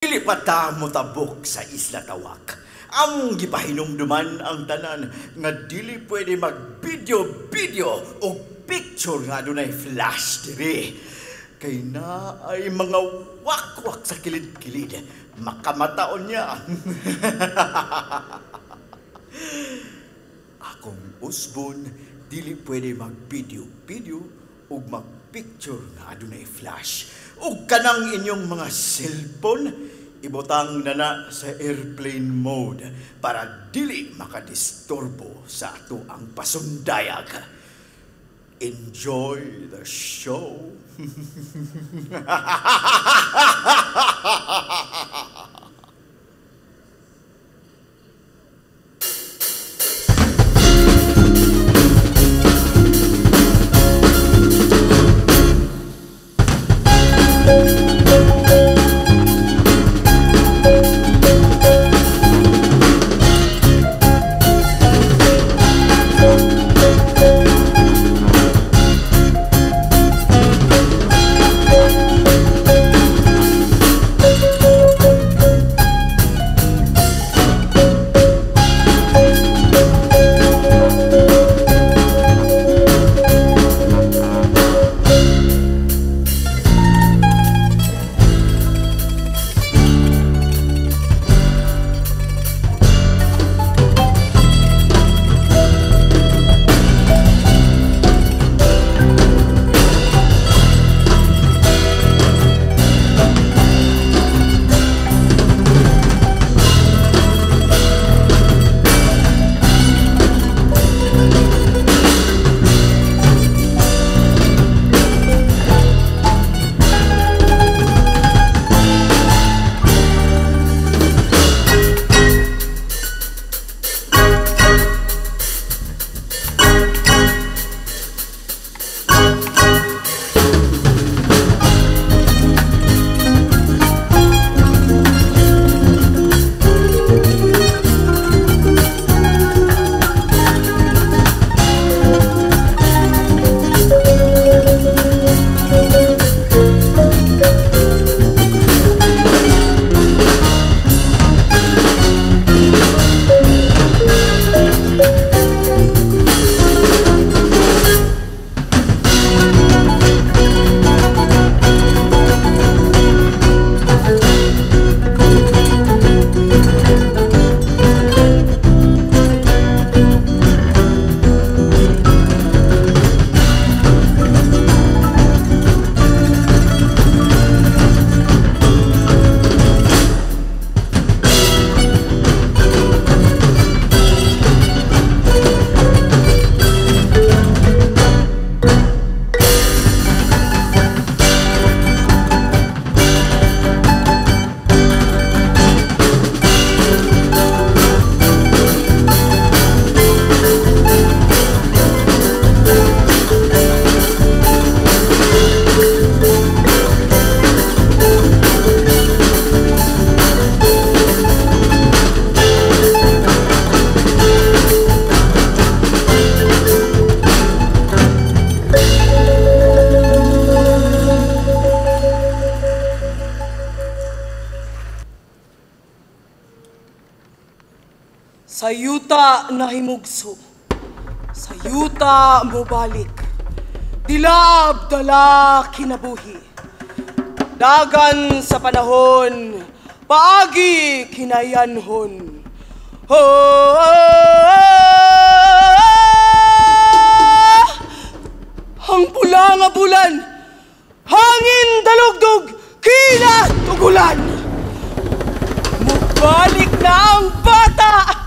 Dili pa ta motabok sa Isla Tawak. Among gipahinumduman ang tanan nga dili pwede mag-video-video o picture nga adunay flash diri. Kay naay mga wakwak sa kilid-kilid. Makamataon niya. Akong usbon, dili pwede mag-video-video o mag-picture nga adunay flash. O kanang inyong mga cellphone, ibutang na na sa airplane mode para dili makadisturbo sa ato ang pasundayag. Enjoy the show. Sa yuta nahimugso, sa yuta mobalik, dilab dala kinabuhi. Dagan sa panahon, paagi kinayanhon. Oh, ang pula nga bulan, hangin dalugdog, kilat ugulan. Mubalik na ang bata!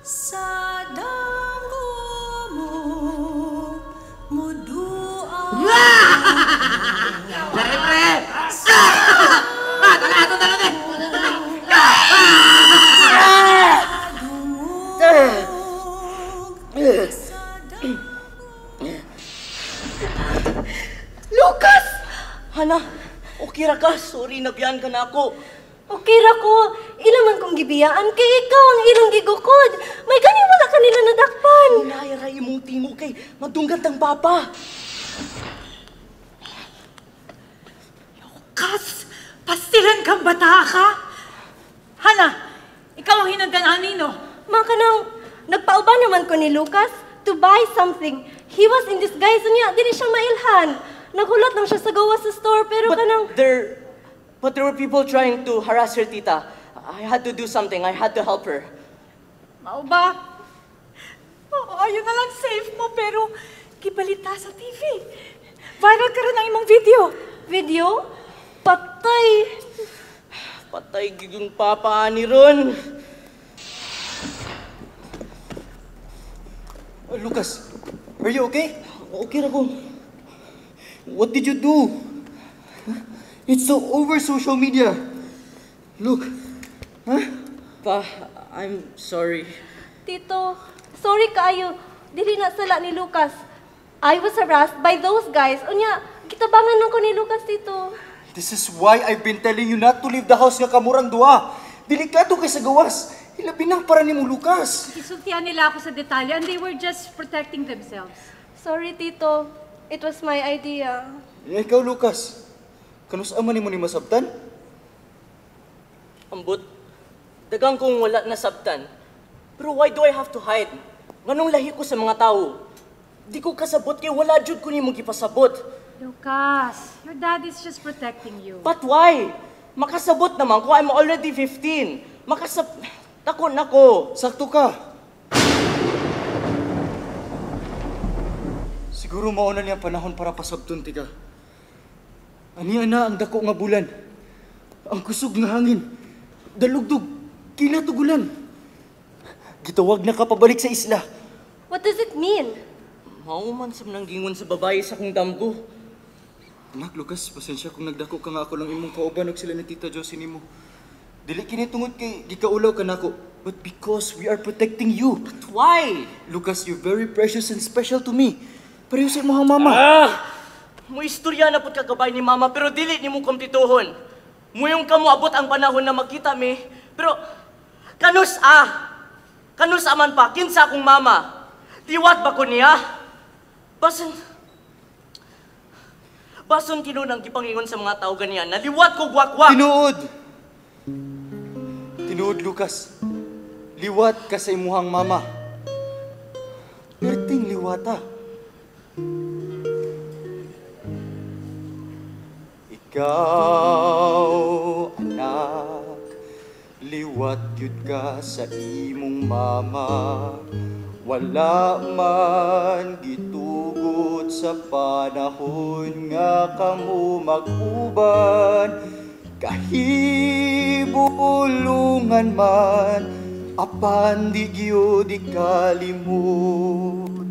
Sa danggo mo mudua. Pre, pre! Ah! Tala, tala, tala! Sa danggo. Lucas! Hana, okay ra ka. Sorry, nabiyaan ka na ako. Okay ra ko. Ila man kong gibiyaan kay ikaw ang ilang gigukod. May gani wala kanila nadakpan. Hinaya ra imong tingo kay madunggan tang papa. Kas! Pastilan kang bata ka! Hana, ikaw ang hinandan anino. Ma kanang nagpauban naman ko ni Lucas to buy something. He was in disguise niya, dili siya mailhan. Naghulot lang siya sa gawas sa store pero But kanang there were people trying to harass her, tita. I had to do something. I had to help her. Mao ba? Oo, ayun na lang safe mo, pero gibalita sa TV. Viral ka rin ang imong video. Video? Patay. Patay gyud yung papa ni ron. Lucas, are you okay? Okay ra ko. What did you do? It's so over social media. Look. Huh? Pa, I'm sorry. Tito, sorry kaayo. Dili na sala ni Lucas. I was harassed by those guys. Unya, gitabangan lang ko ni Lucas, Tito. This is why I've been telling you not to leave the house nga kamurang duha. Delikado kay sa gawas. Ilabi na para nimo, Lucas. Gisultihan nila ako sa detalye and they were just protecting themselves. Sorry, Tito. It was my idea. Eh, ikaw, Lucas. Kanus ama nimo ni masabtan? Ambot, dagang kong wala nasabtan. Pero why do I have to hide? Nganong lahi ko sa mga tao? Di ko kasabot kay wala jud ko nimo gipasabot. Lucas, your dad is just protecting you. But why? Makasabot naman ko, I'm already 15. Takon nako. Sakto ka. Siguro mauna niya panahon para pasabton ti ka. Aniya na ang dako nga bulan. Ang kusog nga hangin. Dalugdog, kinatugulan. Gitawag na ka pabalik sa isla. What does it mean? Mao man sa nanggingon sa babae sa kong damgo. Anak, Lucas, pasensya kung nagdako ka nga ako lang imong kauban og sila ni Tita Josie nimo. Dili kini tungod kay gikaulaw ka nako, but because we are protecting you. But why? Lucas, you're very precious and special to me. Pareho sa imong mama. Ah! Mo istorya na pud kagabay ni mama pero dili nimo kompletuhon. Muyong ka moabot ang panahon na magkita mi, pero kanus ah. Kanus aman pa kinsa akong mama. Liwat ba ko niya? Bason kinunang gipangingon sa mga tao ganiyan na liwat ko gwakwak. Tinuod. Tinuod, Lucas. Liwat ka sa imuhang mama. Perting liwata. Ikaw, anak, liwat yun ka sa imong mama. Wala man gitugot sa panahon nga kamo mag-uban. Kahibulungan man, apan di gyud ikalimot.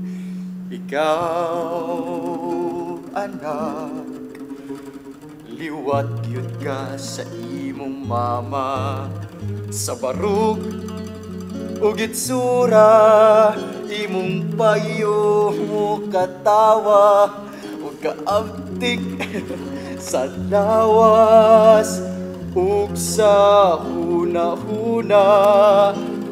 Ikaw, anak, liwat gyud ka sa imong mama. Sa barug ug itsura, imong payo mo katawa ug kaabtik sa lawas ug sa huna-huna.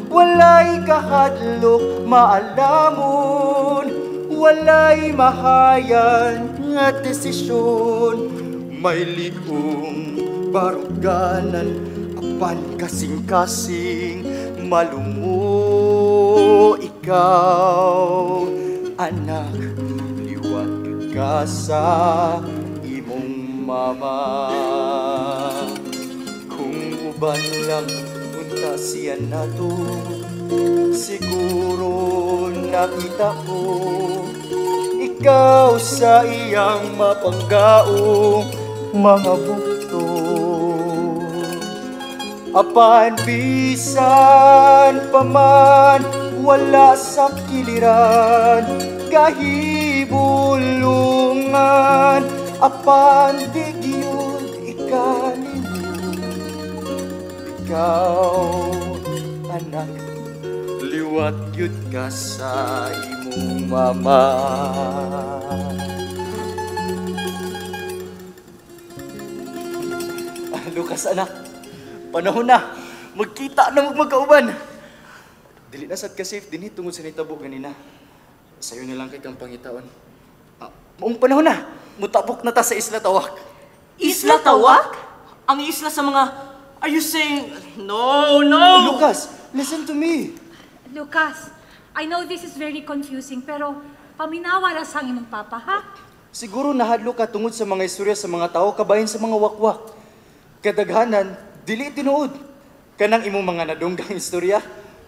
Walay kahadlok maalamon, walay mahayan nga desisyon. May liung baruganan, apan kasing-kasing malumo. Ikaw, anak, liwat ka sa imong mama. Kung uban lang punta siya nato, siguro nakita ko ikaw sa iyang mapanggaong mga bukto. Apan bisan pa man, Wala sa kiliran, kahibulungan, apan di gyud ikalimot. Ikaw, anak, liwat gyud ka sa imong mama. Lucas, anak, panahon na, magkita na magkauban. Dili na sad ka safe dinhi tungod sa nitabo ganina. Sayo na lang kay kang pangitaon. Maong panahon na, mutabok na ta sa Isla Tawak. Isla Tawak? Ang isla sa mga... Are you saying... No, no! Lucas, listen to me. Lucas, I know this is very confusing, pero paminawa ra sa imong papa, ha? Siguro nahadlo ka tungod sa mga istorya sa mga tao kabahin sa mga wakwak. Kadaghanan, dili tinuod. Kanang imong mga nadunggang istorya,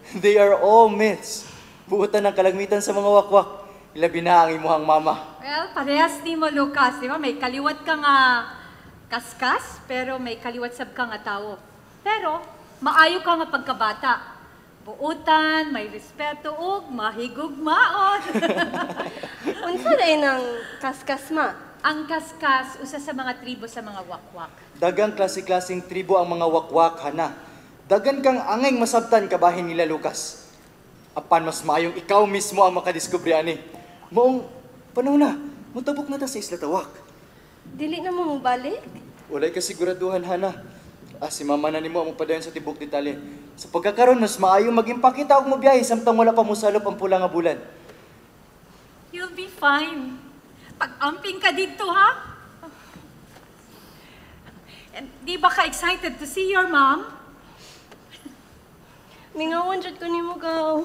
they are all myths. Buotan ang kalagmitan sa mga wakwak. Ilabi na ang imuhang mama. Well, parehas nimo, Lucas. Di ba? May kaliwat ka nga kaskas, pero may kaliwat sab ka nga tawo. Pero, maayo ka nga pagkabata. Buotan, may respeto, ug mahigugmaon. Unsa day nang kaskas, ma? Ang kaskas, usa sa mga tribo sa mga wakwak. Dagang klase-klaseng tribo ang mga wakwak, Hana. Dagan kang angay masabtan kabahin nila, Lucas. Apan mas maayong ikaw mismo ang makadiskubre ani. Maong panahon na, mutabok na ta sa Isla Tawak. Dili na mo mobalik? Walay kasiguraduhan, Hana. Si mama na nimo ang mopadayon sa tibok detalye. Sa pagkakaron, mas maayong magimpakita og mobiyahe samtang wala pa mosalop ang pula nga bulan. You'll be fine. Pag-amping ka dito, ha? And di ba ka excited to see your mom? Mingawan jud ko nimo, gaw.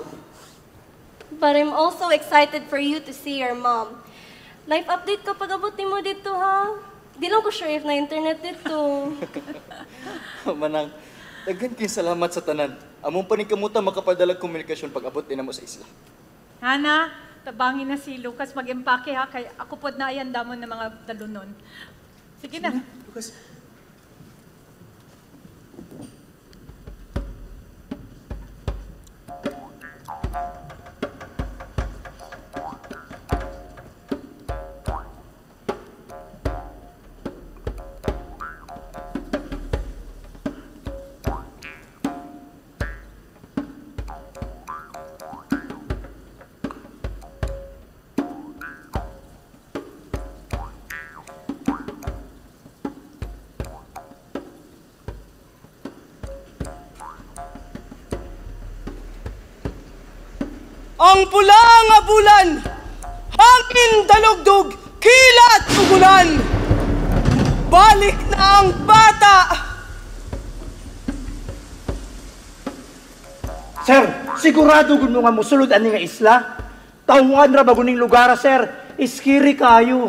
But I'm also excited for you to see your mom. Life update ka pag-abot nimo dito, ha? Di lang ko sure if na internet dito. Manang, daghan kayong salamat sa tanan. Among paningkamutan makapadalag komunikasyon pag-abot din mo sa isla. Hana, tabangin na si Lucas mag-empake ha, kay ako pod na ayan damon ng mga dalunon. Sige na. Lucas. Ang pula nga bulan, hangin dalugdog, kilat ugulan. Balik na ang bata! Sir, sigurado gud mo nga musulod ani nga isla? Tawhan ra ba guning lugar, sir? Iskiri kayo.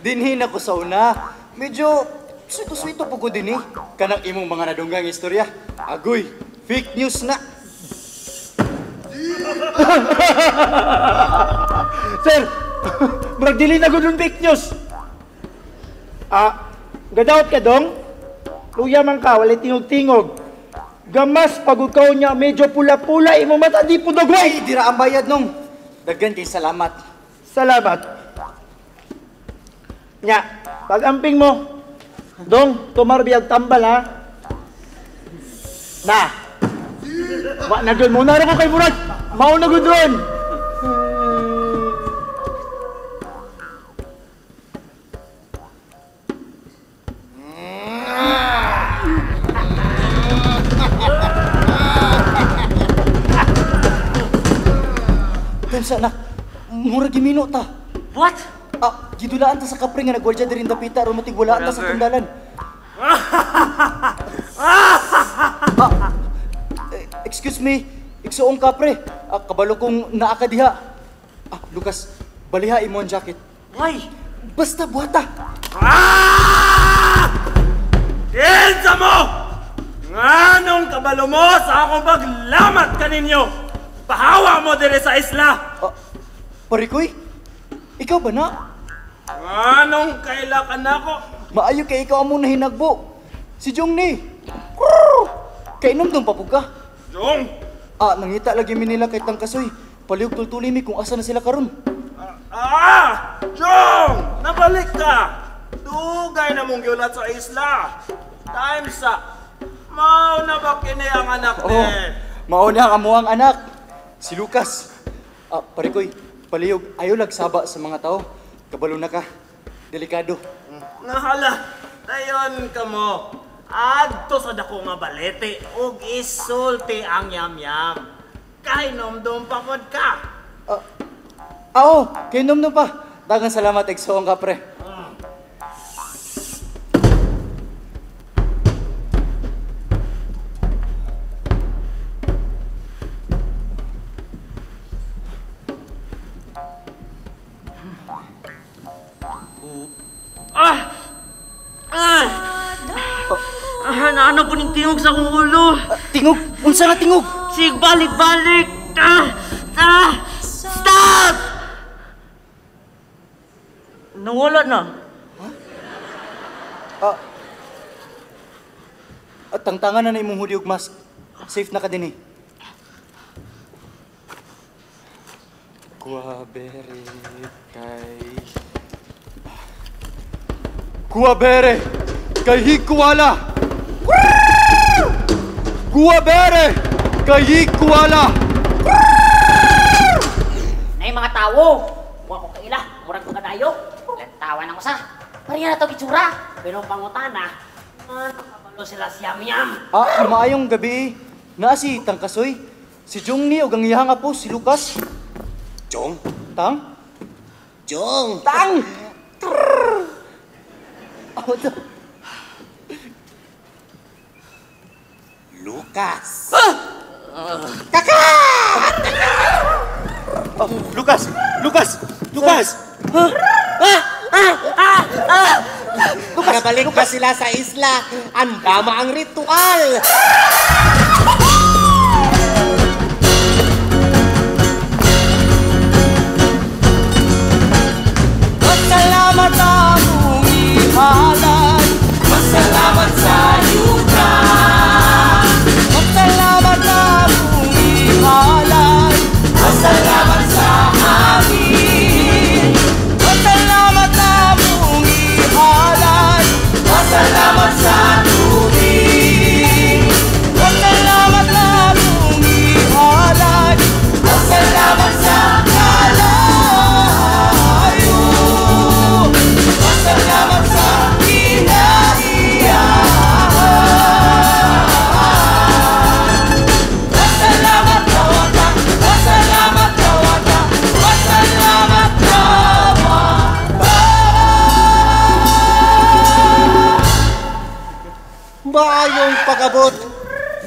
Dinhin ako sa una. Medyo swito-swito po ko dinhi. Kanang imong mga nadunggang istorya. Agoy, fake news na. Sir, murag dili na gud fake news. Gadaot ka dong? Luya man ka, walay tingog-tingog. Gamas pagod ka niya, medyo pula-pula imo mata di po dagway. Ay, dira ang bayad nung. Daghan kay salamat. Salamat. Nya, pag-amping mo, dong, tumarbi ang tambal ha. Na. Wa na gud mo na ko kay Murad. Mao na gud ron. Tensa anak, murag gimino ta. What? Gidulaan ta sa kapre nga nagwardya diri dapita aron matigwalaan ta sa tundalan. Excuse me, igsuong kapre. Kabalo kong naa ka diha. Lucas, baliha imo ang jacket. Why? Basta buhata. Kinsa mo! Nganong kabalo mo sa akong paglamat kaninyo? Pahawa mo diri sa isla! Parikoy, ikaw ba na? Nganong kaila ka nako? Maayo kay ikaw among nahinagbo. Si Jong ni. Kainom dong papug ka. Jong! Ah, nangita lagi mi nila kay Tangkasoy. Palihog tultuli mi kung asa na sila karon. Ah! Jong! Nabalik ka! Dugay na mong giulat sa isla. Time sa... Mao na ba kini ang anak ni? Oh, mao na ang amuang anak. Si Lucas. Ah, parikoy, palihog ayo lagsaba sa mga tao. Kabalo na ka. Delikado. Nahala, dayon ka mo. Adto sa dako nga balete ug isulti ang yam-yam. Kahinomdom pa pod ka. Oo, kainomdom pa. Daghang salamat igsoong ka, pre. Ah! Ah! Ah, naano po ning tingog sa akong ulo? Tingog? Unsa nga tingog? Sig, balik-balik! Ah! Ah! Stop! Nawala na. Huh? At tangtangan na na imong hoodie ug mask. Safe na ka din eh. Kuwabere kay... Kuwabere kay Hikuala! Kuwabere kay Hikuala! Nay mga tawo, wa ko kaila, murag ko kadayo. Lantawan ako sa. Pareha na to gitsura. Pero pangutana, ano kabalo sila siyam-yam. Ah, maayong gabi. Naa si Tangkasoy, si Jong ni og ang iyang apo si Lucas. Jong? Tang? Jong! Tang! Ako to. Lucas! Kaka! Oh, Lucas! Lucas! Lucas! Huh? Ah! Ah! Ah! Ah! Lucas! Nabalik pa sila sa isla. Andama ang ritual! Pasalamat among ihalay, pasalamat sa yuta. Pasalamat among ihalay, pasalamat sa amin. Pasalamat among ihalay, pasalamat sa tubig. Pasalamat among ihalay, pasalamat sa kalayo. Pasalamat sa kinaiyahan. Pasalamat Kawata, pasalamat Kawata, pasalamat Kawata. Maayong pag-abot,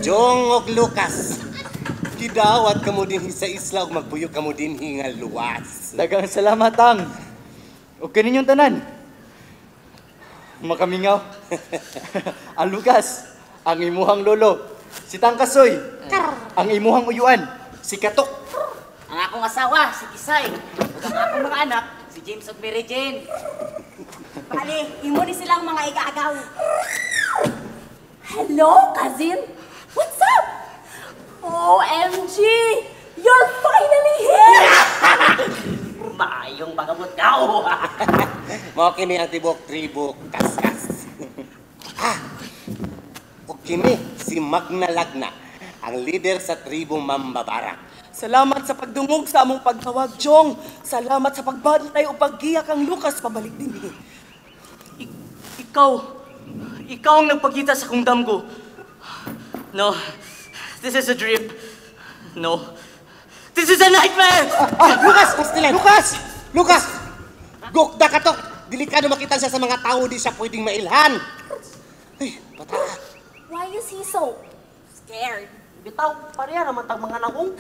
Jong og Lucas. Gidawat kamo dinhi sa isla ug magpuyo kamo dinhi nga luwas. Daghang salamat, Tang. Og kaninyong tanan. Makamingaw. Ang Lucas, ang imuhang lolo, si Tangkasoy, ang imuhang uyuan, si Katok. Ang akong asawa, si Kisay. Ug ang akong mga anak, si James ug Mary Jane. Bali, imo ni silang mga igaagaw. Hello, cousin. What's up? OMG! You're finally here! Maayong pag-abot ka. Mao kini ang tibok tribo kaskas. Ah! O kini si Magna Lagna, ang leader sa tribo Mambabarak. Salamat sa pagdungog sa among pagtawag, Jong. Salamat sa pagbantay o paggiya kang Lucas pabalik dinhi. Ikaw ang nagpakita sa kong damgo. No, this is a dream. No, this is a nightmare! Lucas! Lucas! Lucas! Gukda ka to! Delikado makita siya sa mga tao, di siya pwedeng mailhan. Ay, bata. Why is he so scared? Bitaw, pareha naman tag mga naong.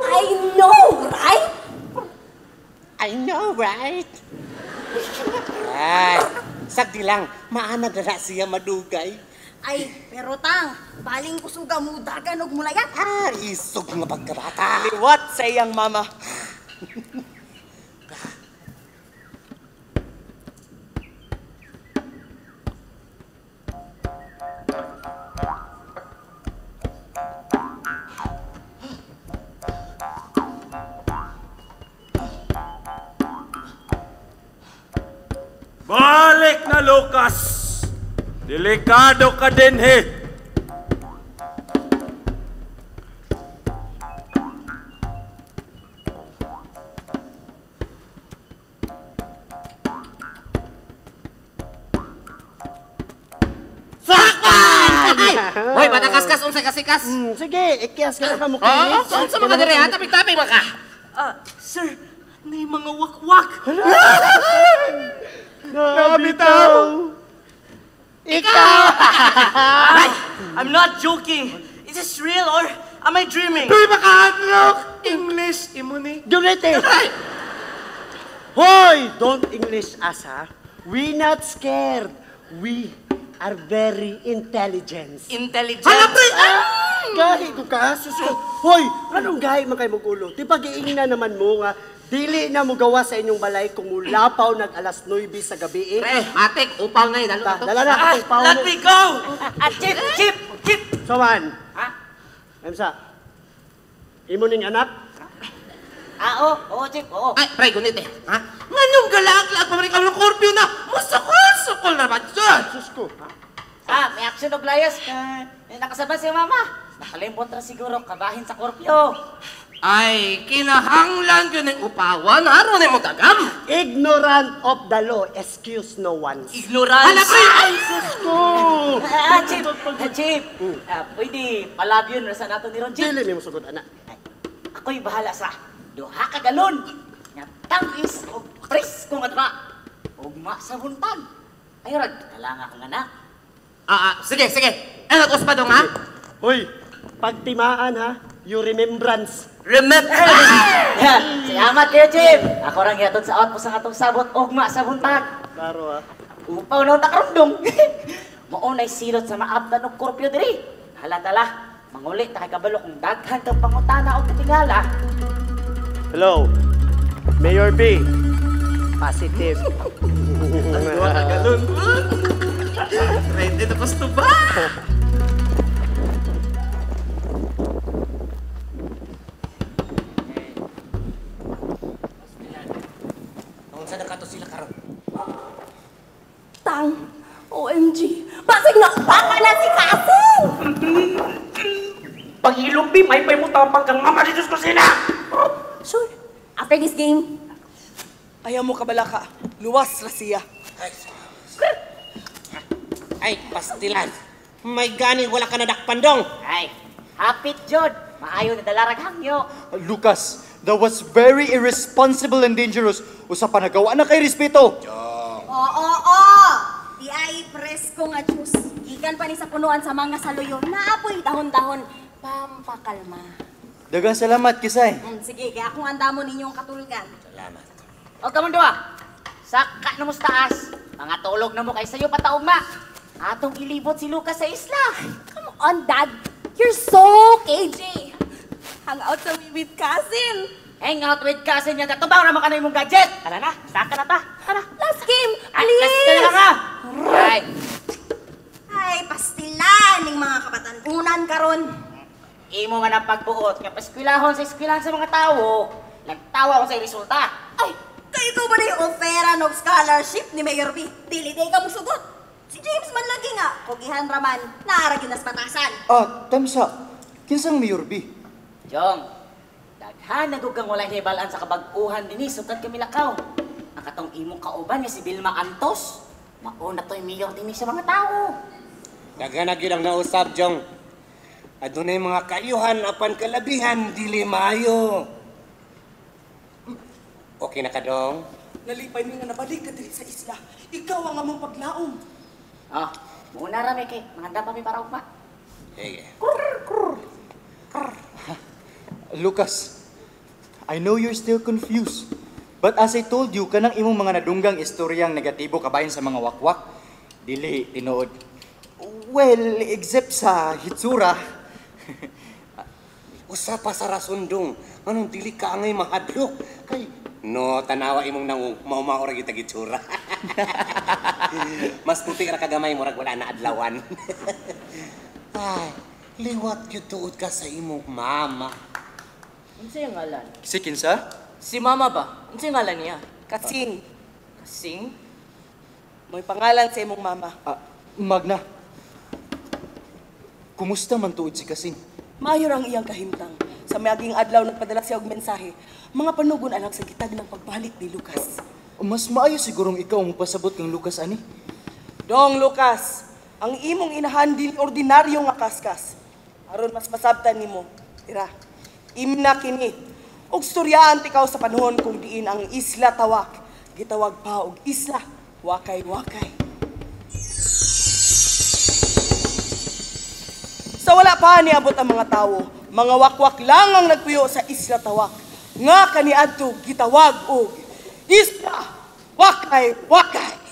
I know, right? I know, right? Ay, sagdi lang, maanad na siya madugay. Ay, pero tang, baling kusuga mo dagan og mulayat. Ah, isog nga pagkabata. Liwat sa iyang mama. Delikado ka din, he. Hoy, batakaskas unsay kasikas? Sige, ikyas ka na ka mo. Oo, unsa mga dire ha? Tapik-tapik ba ka? Sir, nay mga wakwak. Nabitaw! Ikaw! Ay, I'm not joking. Is this real or am I dreaming? Uy, makaadlok! English, imo ni. Dunete! Hoy! Don't English us, ha? We not scared. We are very intelligent. Intelligent? Hala, pre! Gahi ko ka, sus ko. Hoy, anong gahi man kayo magulo? Di ba giingna naman mo nga, dili na mo gawa sa inyong balay kung mulapaw nag alas 9 sa gabi eh. Pre, matik, upaw na eh. Dalo na to. Dala na, upaw na. Let me go! Chip, chip, chip! So man. Ha? Emsa, imo ning anak? Ah, oo, oo, Chip, oo. Ay, pre, gunit eh. Ha? Nganyong galaag-laag pa rin ng Scorpio na! Musukol-sukol na ba dyan? Sus ko. Ah, may action og layas. Nakasabay si mama. Nakalimbot ra siguro kabahin sa Scorpio. Ay, kinahanglan yun ng upawan. Aron na mo tagam. Ignorant of the law, excuse no one. Ignorance! Hala, pre! Ay, sus ko! Chip, Chip. Pwede, palabyon ra sa nato ni Ron, Chip. Dili mi mo sugod, anak. Ako'y bahala sa duha ka galon. Nga tangis og presko nga dra. Ugma sa buntag. Ay, rag, dala nga akong anak. Sige, sige. Eh, nag-uspa dong, ha? Hoy, pagtimaan ha, you remembrance. Remembrance! Salamat kayo, Chip. Ako rang yatod sa outpost ang atong sabot ugma sa buntag. Klaro ha. Upaw na takarundong. Mao na'y silot sa maabdan og Scorpio diri. Hala tala, mangulit ta kay kabalo kung daghan kang pangutana og katingala. Hello, Mayor B. Positive. Duha ka galon. Ready na gusto ba? Unsa na kato sila karon? Tang! OMG! Basig na upaka na si Kasin! Pag-ilog, bi, may pay mo tapang kang mama dito sa kusina! Sure. After this game. Ayaw mo kabala ka. Luwas ra siya. Ay, pastilan. May gani wala ka nadakpan dong. Ay, hapit jud. Maayo na dalarag hangyo. Lucas, that was very irresponsible and dangerous. Usa pa nagawa na kay respeto. Oo, oo. Di ay presko nga juice. Gikan pa ni sa punuan sa mga saluyo. Naapoy dahon-dahon. Pampakalma. Daghang salamat, Kisay. Sige, kaya akong andamon ninyong katulgan. Salamat. O kamong duha. Saka na mo sa taas. Mga tulog na mo kay sayo pataugma. Atong ilibot si Lucas sa isla. Come on, Dad. You're so KJ. Hang out sa me with cousin. Hang out with cousin niya. Katubaw na mo ka na imong gadget. Tara na, saka na ta. Tara. Last game, Ay, please. last ka na nga. Ay, Ay, pastilan ning mga kabatan-unan karon. imo man ang pagbuot nga paskwilahon sa eskwelahan sa mga tao. Nagtawa ko sa resulta. Ay, kayo ko ba na yung offeran of scholarship ni Mayor B? Dili day ka musugot. Si James man lagi nga, kugihan raman, naara ginas patasan. Ah, Tamsa, kinsang Mayor B? Jong, daghan na gud kang walay hibalaan sa kabag-uhan dinhi sukad kami lakaw. Ang katong imong kauban nga si Vilma Antos, mao na to'y mayor dinhi sa mga tao. Daghan na gyud ang nausab, Jong. Adunay mga kayuhan apan kalabihan dili maayo. Okay na ka dong? Nalipay mi nga nabalik ka diri sa isla. Ikaw ang among paglaom. Ah, muna ra mi kay manganda pa mi para ugma. Sige. Lucas, I know you're still confused. But as I told you, kanang imong mga nadunggang istoryang negatibo kabahin sa mga wakwak, dili tinuod. Well, except sa hitsura. Usa pa sa rason dong, anong dili ka angay mahadlok kay no tanawa imong nangong mao-mao ra gyud gitsura. Mas puti ra kagamay murag wala na adlawan. Ay, liwat gyud tuod ka sa imong mama. Unsa yung ngalan? Si kinsa? Si mama ba? Unsa yung ngalan niya? Kasing. Kasing? Mo'y pangalan sa imong mama. Magna, Kumusta man tuod si Kasin? Maayo ra ang iyang kahimtang. Sa miaging adlaw nagpadala siya og mensahe. Mga panugon alang sa gitag ng pagbalik ni Lucas. Mas maayo sigurong ikaw ang mopasabot kang Lucas ani. Dong Lucas, ang imong inahan dili ordinaryo nga kaskas. Aron mas masabtan nimo. Tira. Imna kini. Og storyaan tikaw sa panahon kung diin ang Isla Tawak gitawag pa og Isla Wakay-Wakay. Sa wala pa niabot ang mga tawo, mga wakwak lang ang nagpuyo sa Isla Tawak. Nga kaniadto gitawag og Isla Wakay-Wakay.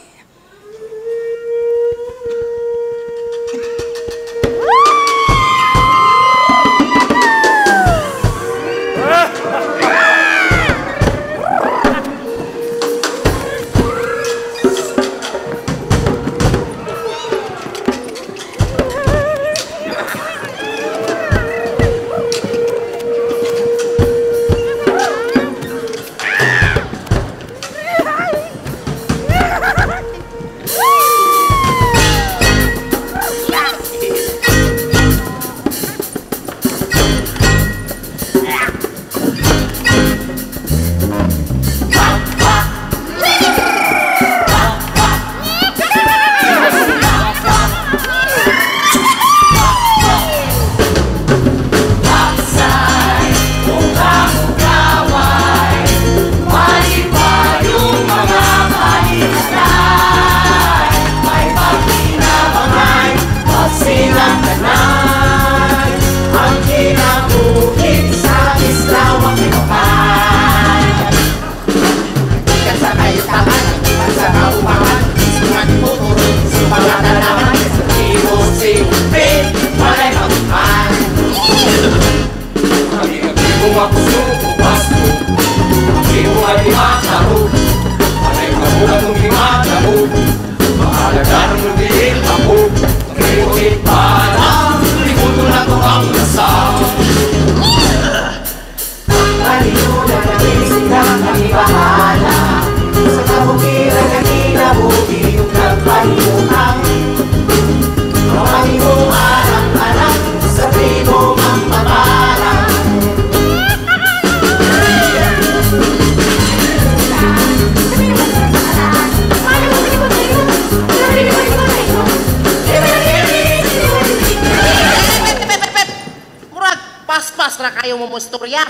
Kayo mo mo istorya.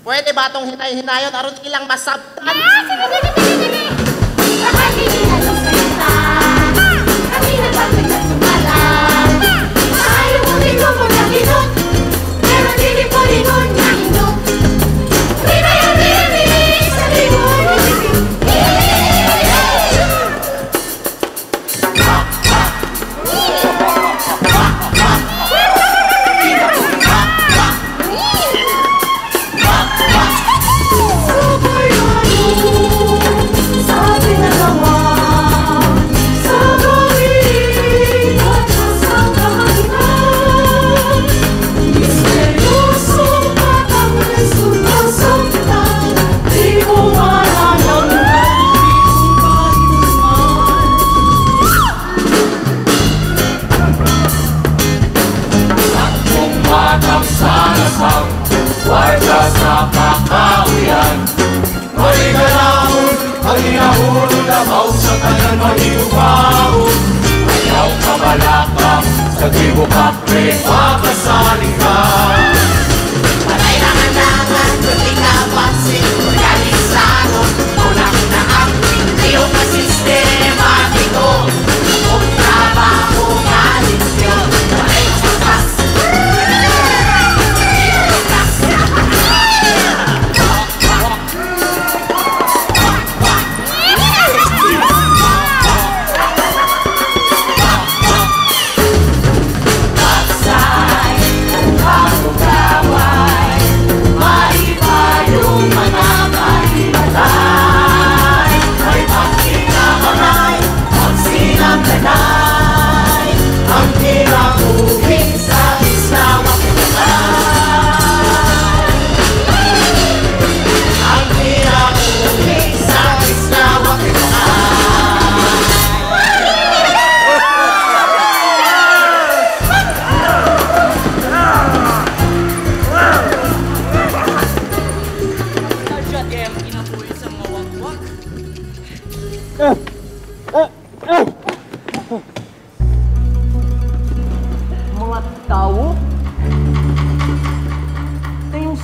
Pwede ba itong hinay-hinayon aron ilang masabtan? Ah, sige, sige, sige, sige.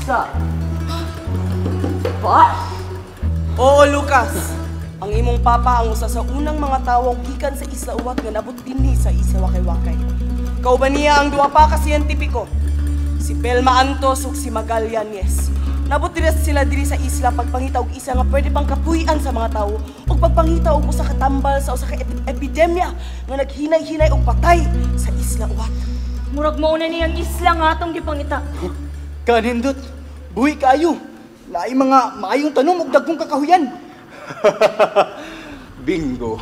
Sa... Pa? Oo, Lucas. Ang imong papa ang usa sa unang mga tawong gikan sa Isla Uwat nga nabot dinhi sa Isla Wakay-Wakay. Kauban niya ang duha pa ka siyentipiko, si Belma Antos ug si Magallanes. Nabot diri sila diri sa isla pagpangita og isa nga pwede pang kapuy-an sa mga tawo ug pagpangita og usa ka tambal sa usa ka epidemya nga naghinay-hinay og patay sa Isla Uwat. Murag mao na niyang isla nga atong gipangita. Kanindot, buhi kaayo. Naay mga maayong tanom ug dagkong kakahuyan. Bingo.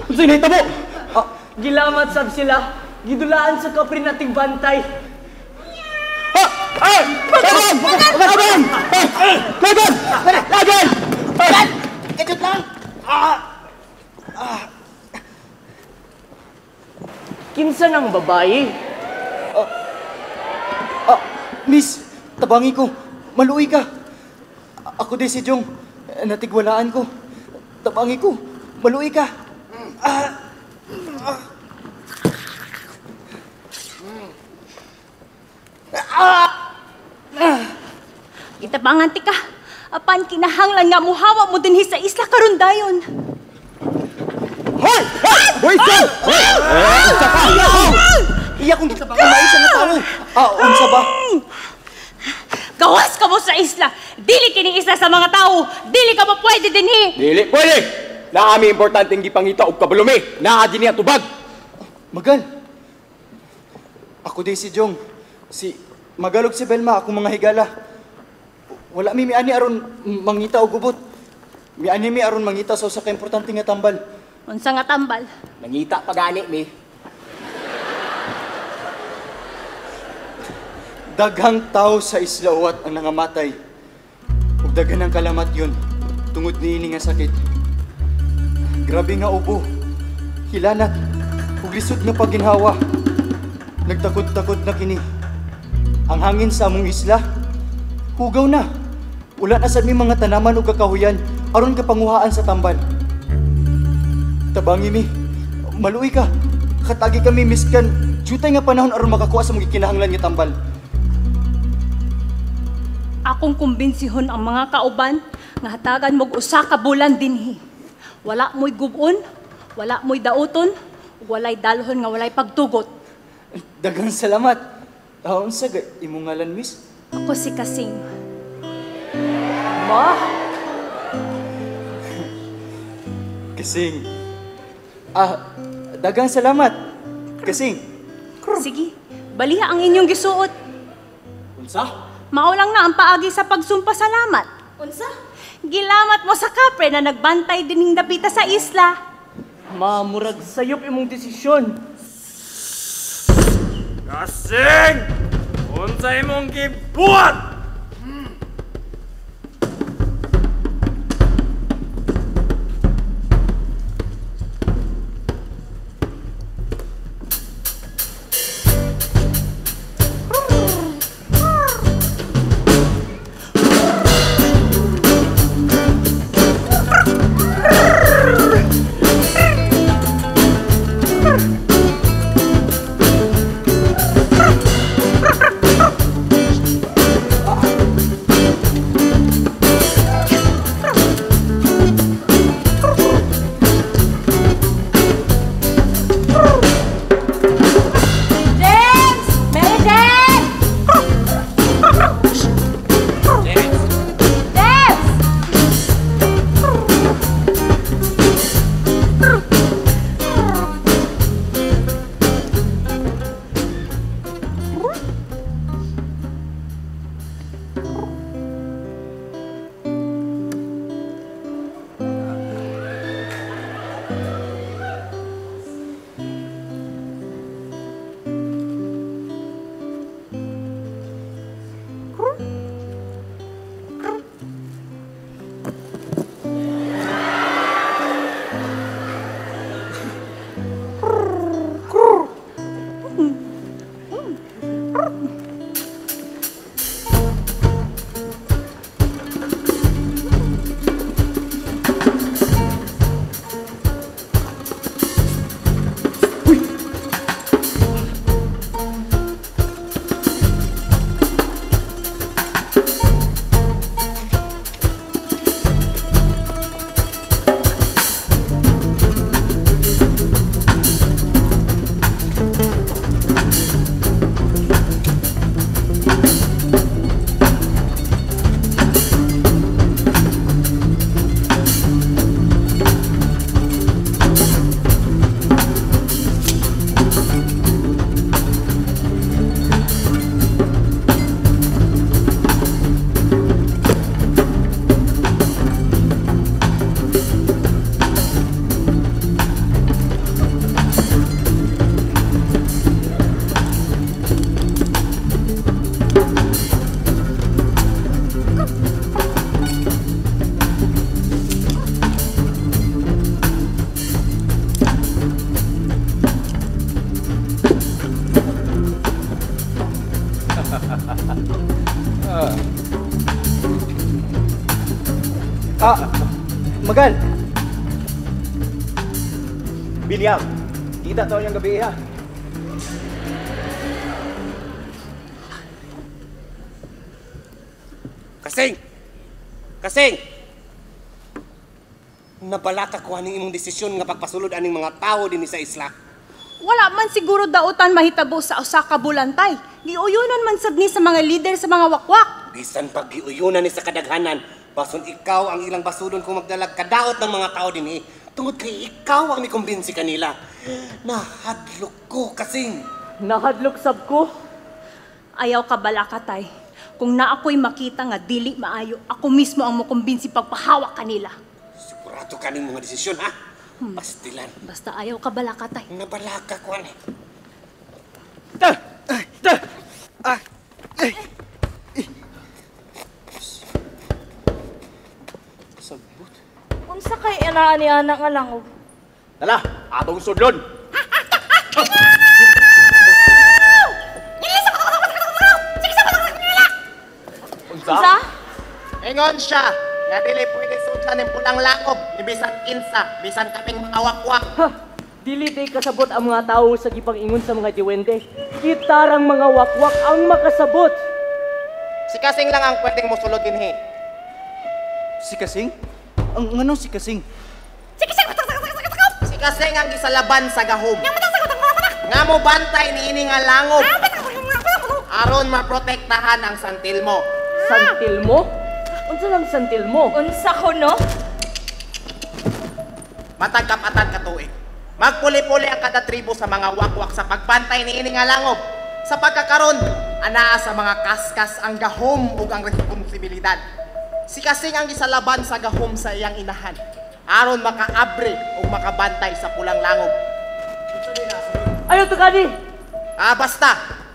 Unsay nahitabo? Gilamat sab sila. Gidulaan sa kapre nating bantay. Lagan! Lagan! Lagan! Lagan! Kajut lang! Kinsa ng babae? Miss, tabangi ko. Maluoy ka. Ako din si Jong. Natigwalaan ko. Tabangi ko. Maluoy ka. Itabangan ti ka. Apan kinahanglan nga muhawa mo dinhi sa isla karon dayon. Hoy! Hoy! Hoy, Jong! Hoy! Unsa ka? Iya kong gitabangan maisa nga tawo. Unsa ba? Gawas ka mo sa isla. Dili kini isla sa mga tawo. Dili ka mo pwede dinhi. Dili pwede. Naami importanteng gipangita og kabalumi. Naa dinhi ang tubag. Magal. Ako din si Jong. Si Magal ug si Belma akong mga higala. Wala mi miani aron mangita og gubot. Miani mi aron mangita sa usa ka importante nga tambal. Unsa nga tambal? Nangita pa gani mi. Daghang tao sa Isla Uwat ang nangamatay. Ug daghan ang kalamat yun tungod niini nga sakit. Grabe nga ubo, hilanat, ug lisod nga pagginhawa. Nagtakod-takod na kini. Ang hangin sa among isla, hugaw na. Wala na sad mi mga tanaman ug kakahuyan aron kapanguhaan sa tambal. Tabangi mi, maluoy ka. Katagi kami miskan jutay nga panahon aron makakuha sa mga kinahanglan nga tambal. Akong kumbinsihon ang mga kauban nga hatagan mog usa ka bulan dinhi. Wala mo'y gubon, wala mo'y dauton, ug walay dalhon nga walay pagtugot. Daghang salamat. Unsa ga imong ngalan, miss? Ako si Kasing. Ma? Kasing. Daghang salamat. Kasing. Sige, baliha ang inyong gisuot. Unsa? Mao lang na ang paagi sa pagsumpa salamat. Unsa? Gilamat mo sa kapre na nagbantay dining dapita sa isla. Ma, murag sayop imong desisyon. Kasing! Unsa imong gibuhat? Magal! Bilyang, kita taon yung gabi ha. Kasing! Kasing! Nabalaka ko aning imong desisyon nga pagpasulod aning mga tawo dinhi sa isla. Wala man siguro dautan mahitabo sa usa ka bulantay. Giuyunan man sad ni sa mga leader sa mga wakwak. Bisan pag giuyunan ni sa kadaghanan, bason ikaw ang ilang basulon kung magdalag kadaot ng mga tao dinhi. Tungod kay ikaw ang mikumbinsi kanila. Nahadlok ko, Kasing. Nahadlok sab ko. Ayaw ka balakatay. Kung na ako'y makita nga dili maayo, ako mismo ang mukumbinsi pagpahawak kanila. Sigurado ka ning mga desisyon, ha? Pastilan. Basta ayaw ka balakatay. Nabalaka ko, ani. Sabot. Unsa kay anaa ni ana nga langob? Tala, atong sudlon. Unsa? Ingon siya, nga dili pwede sudlan ng pulang langob, ni bisan kinsa, bisan kaming mga wakwak. Ha! Dili day kasabot ang mga tawo sa gipang-ingon sa mga diwende. Gitarang mga wakwak ang makasabot. Si Kasing lang ang pwedeng mosulod dinhi. Si Kasing? Ang anong si Kasing? Si Kasing ang gisalaban sa gahom. Nga mo bantay niini nga langob. Aron maprotektahan ang santil mo. Santil mo? Unsa lang santil mo? Unsa ko no? Matag kapatan ka tuig. Magpuli-puli ang kada tribo sa mga wakwak sa pagbantay niini nga langob. Sa pagkakaron, anaa sa mga kaskas ang gahom ug ang responsibilidad. Si Kasing ang gisalaban sa gahom sa iyang inahan. Aron makaabre ug makabantay sa pulang langob. Ayaw to kani! Ah, basta.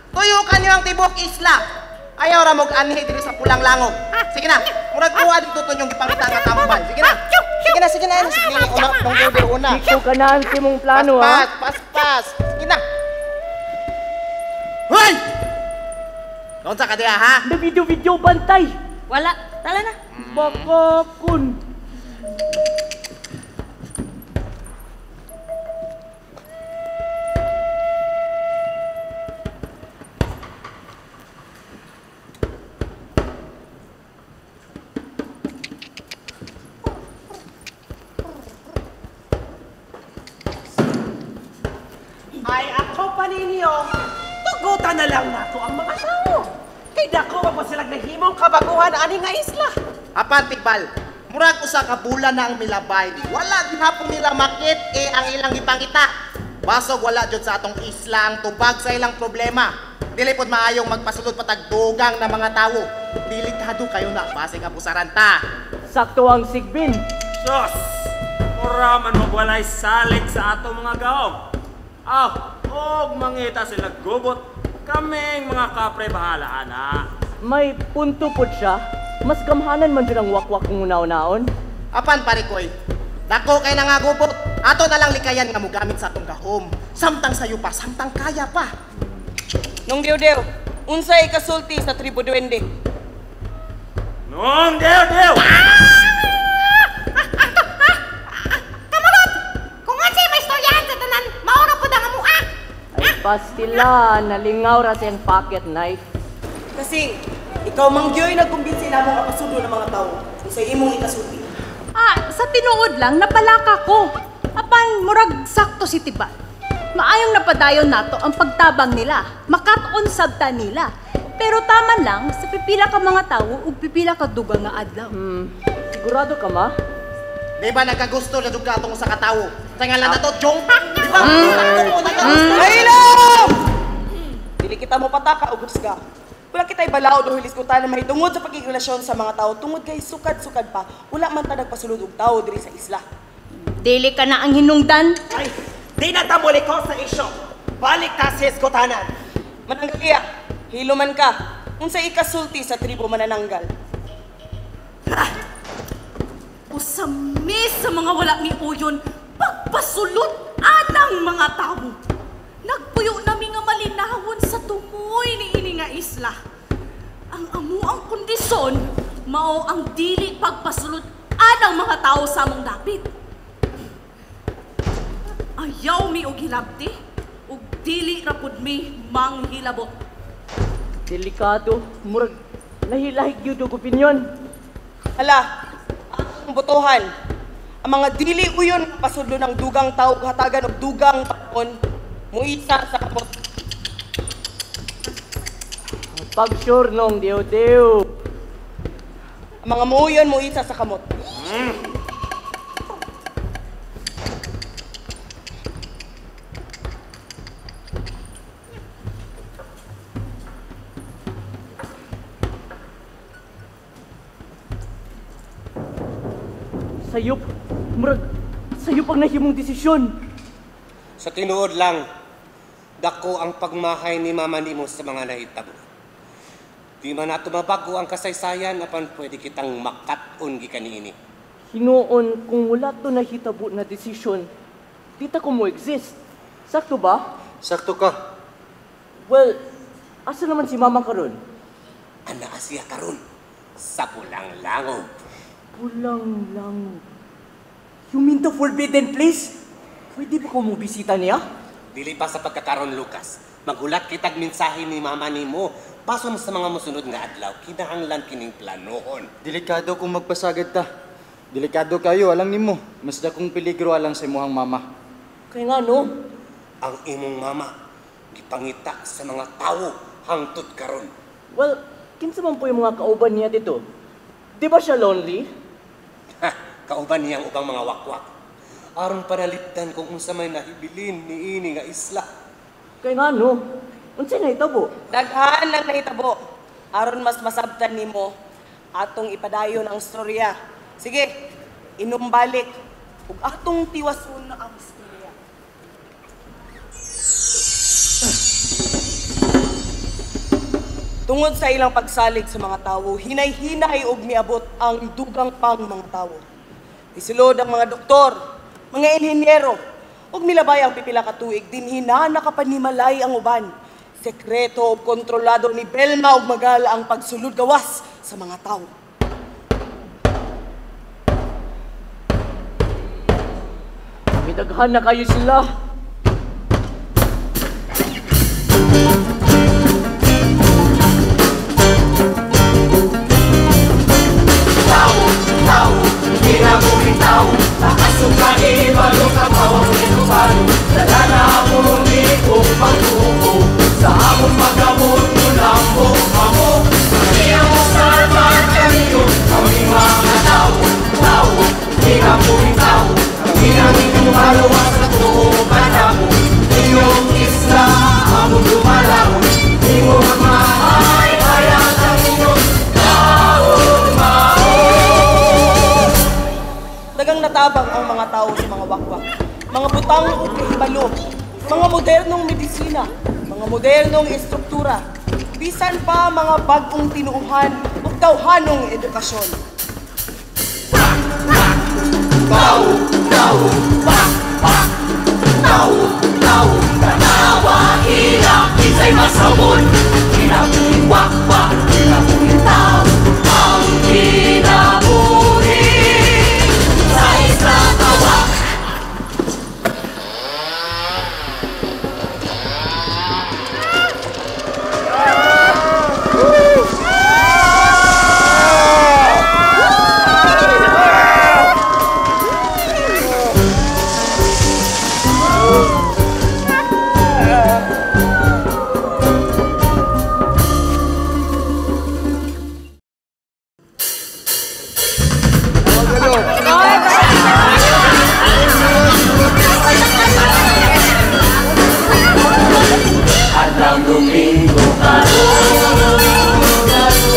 Tuyo kanyo ang tibok isla. Ayaw ra mog anhi diri sa pulang langob. Sige na. Murag kuha dito to yung gipangita nga tambal. Sige na. Sige na, sige na. Sige na, una, nung order una. Dito ka na ang timong plano, ha? Pas, pas, pas. Sige na. Hoy! Doon sa ka diha, ha? Na video-video bantay! Wala, tala na. Baka kun. Ay, ako pa ninyo, tugutan na lang nato ang mga tao. Kay dako pa po silang nahimong kabaguhan ani nga isla. Apan, Tigbal, murag usa ka bulan na ang milabay. Wala gihapon nila makit eh ang ilang gipangita. Basog wala jud sa atong isla ang tubag sa ilang problema. Dili pod maayong magpasulod patagdugang na mga tawo. Delikado kayo na basig abusaran ta. Sakto ang sigbin. Sus! Mura man magwalay salig sa atong mga gahom. Ah, og mangita sila gubot. Kaming mga kapre bahala na. May punto po siya. Mas gamhanan man dyan ang wakwak kung unaon-naon. Apan pare koy, dako kay na nga gubot. Ato na lang likayan nga mogamit sa atong gahom. Samtang sayo pa, samtang kaya pa. Nung Dew-Dew, unsay ikasulti sa tribo duwende? Nung Dew-Dew! Kamulot! Kung unsay may istoryahan sa tanan, maura pud ang amua. Ay pastila, nalingaw ra sa iyang pocket knife. Kasing, ikaw manggyoy nagkumbinsi namo nga pasudo ng mga tao. Unsay imong ikasulti? Ah, sa tinuod lang, napalaka ko. Apan, murag sakto si Tibat. Maayong napadayon nato ang pagtabang nila. Makat-on sabta nila. Pero tama lang, sa pipila ka mga tawo ug pipila ka dugang nga adlaw. Sigurado ka ma? Di ba nagkagusto na jud ka atong usa ka tawo? Sa ngalan na to, Jong. Di ba? Sakto mo nagkagusto. Ay lang! Dili kita mo pataka o husga. Wala kita'y balaod o hilisgutan na mahitungod sa pagkikrelasyon sa mga tao tungod kay sukad-sukad pa, wala man ta nagpasulod og tawo diri sa isla. Dili ka na ang hinungdan. Ay, di na ta muli ko sa isyo. Balik ta sa hisgutanan. Mananggalia, hilo man ka. Unsay ikasulti sa tribo manananggal? Usami sa mga wala ni uyon, pagpasulot anang mga tawo. Nagpuyo nami nga malinawon sa tumoy ni ini nga isla. Ang amo ang kondisyon, mao ang dili pagpasulot Daghan ang mga tao sa among dapit. Ayaw mi og hilabti, ug dili ra pud mi manghilabot. Delikado, murag lahi-lahi gyud og opinyon. Hala, ang botohan. Ang mga dili uyon pasudlo ng dugang tao hatagan og dugang panahon muisa sa kamot. Pag sure nung diw-diw. Ang mga muuyon muisa sa kamot. Sayop, murag sayop ang nahimong desisyon. Sa tinuod lang, dako ang pagmahay ni mama nimo sa mga nahitabo. Di man nato mabago ang kasaysayan apan pwede kitang makat-on gikan niini. Hinuon kung wala to nahitabo na desisyon, di ta ko mo exist. Sakto ba? Sakto ka. Well, asa naman si mama karon? Anaa siya karon sa Pulang Langob. Pulang Langob. You mean the forbidden place? Pwede ba ko mo bisita niya? Dili pa sa pagkakaron, Lucas. Magulat kitag mensahe ni mama nimo. Paso mo sa mga musunod nga adlaw, kinahanglan kining planohon. Delikado kung magpasagad ta. Delikado kayo, alang nimo. Mas dakong peligro alang sa imuhang mama. Kaya nga no? Ang imong mama gipangita sa mga tawo hangtod karon. Well, kinsa man po yung mga kauban niya dito? Di ba siya lonely? Ha, kauban niya ang ubang mga wakwak. Aron panalipdan kung unsa may nahibilin niini nga isla. Kaya nga no? Unsay nahitabo? Daghan ang nahitabo. Aron mas masabtan nimo atong ipadayon ang storya. Sige, inumbalik ug atong tiwason ang istorya. Tungod sa ilang pagsalig sa mga tawo, hinay-hinay og miabot ang dugang pang mga tawo. Isulod ang mga doktor, mga inhinyero, ug milabay ang pipila ka tuig dinhi na nakapanimalay ang uban. Sekreto ug kontrolado ni Belma ug Magal ang pagsulod gawas sa mga tawo. Midaghan na kayo sila. Tao, tao, kinabuhi tao, nakasukani balong inubalo, dala na muli kong pagtuko, sa among paggamot mo amo, kami ang salvar kamiyo, kami mga tao, tao, kinabuhi tao, kami ang inubalo sa tuupan amo, iyong isla among lumalawon, imo mamahay bayat ang inyong Dagang natabang ang mga tao sa mga wakwak, mga butang ug kahibalo, mga modernong medisina, mga modernong estruktura, bisan pa mga bag-ong tinuuhan ug tawhanong edukasyon. Tao, tao, pak, pak, tao, tao, tanawa, hirap, kinsay masabon, kinabuhi wakwak, kinabuhi tao, ang kinabuhi sa isla kawak. Adlaw Domingo karon,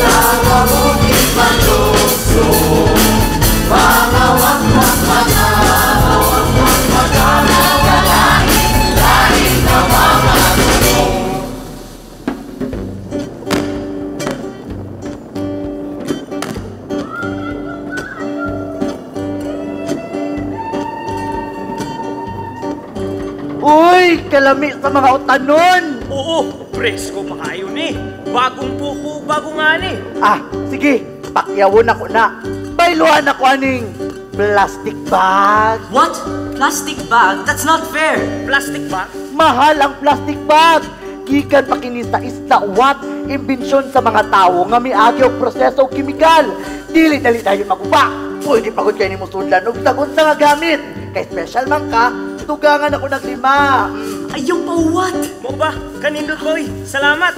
sa bukid Maloso, mga wakwak mga kalain-lain na mga tulong. Uy, kalami sa mga utanon! Oo, presko pa kayo ni. Bagong pupo, bagong ani. Ah, sige, pakyawon ako na. Bay Sweluhan ako aning plastic bag. What? Plastic bag? That's not fair. Plastic bag? Mahal ang plastic bag. Gikan pa kini sa isla Wat, imbensyon sa mga tawo nga miagi og proseso og kemikal. Dili dali dayon maguba. Pwede pagod kay nimo sudlan og sagot sa nga gamit. Kay special man ka, tugangan ako naglima. Ayaw pa what? Mo ba? Kanindot boy. Salamat.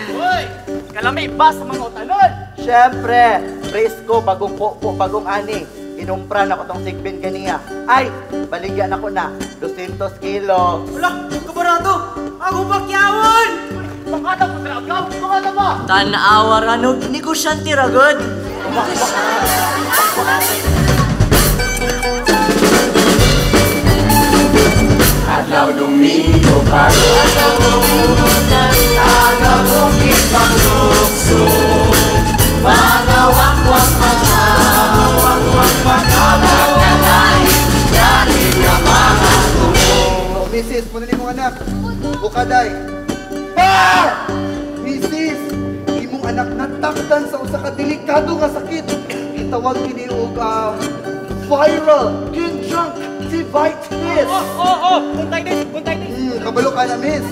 Hoy! Kalami ba sa mga utanon? Siyempre, presko, bagong popo, bagong ani. Inumpra na ko tong sigbin kaniya. Ay, baligyan ako na. 200 kilo. Wala, kabarato! Ako pakyawon! Pangata ko sa agaw! Pangata ba? Tanawa ranog negosyante ragod. Adlaw Domingo karon, taga bukid panglukso, mga wakwak mga wakwak mga nagkalain nga mga tungo. Mrs., muna ni mong anak. Bukaday. Ah! Mrs., imong anak natakdan sa usa ka delikado nga sakit. Itawag kini og viral conjunctivitis. Oh, Buntitis, buntitis. Kabalo ka na, miss.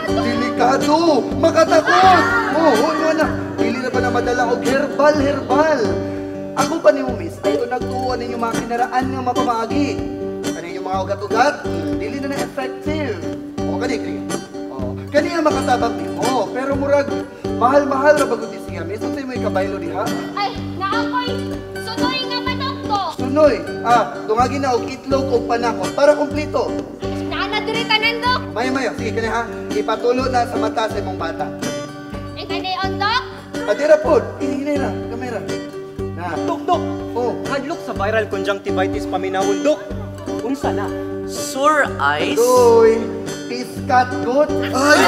Delikado, makatakot. Oh, oh, anak. Dili na ba na madala og herbal? Ako pa nimo, miss, ay ito nagtuon ninyo mga kinaraan nga mapamaagi. Ano yung mga ugat-ugat? Dili na na effective. O, kani, kani. O, kani ang makatabang nimo. Pero murag, mahal-mahal ra bagod ni siya, miss. Unsay mo ikabaylo diha? Ay, naakoy sunoy nga manok to. Sunoy. Ah, tungagi na og itlog og panakot para kumplito. Naa na diri tanan, Dok. Mayo, sige kani ha. Ipatulo na sa mata sa imong bata. Ay, kani on, Dok. Adira pod, hinay ra, kamera. Na. Dok, dok. Oh, hadlok sa viral conjunctivitis paminawon, dok. Unsa na? Sore eyes? Doy, piskat good. Ay!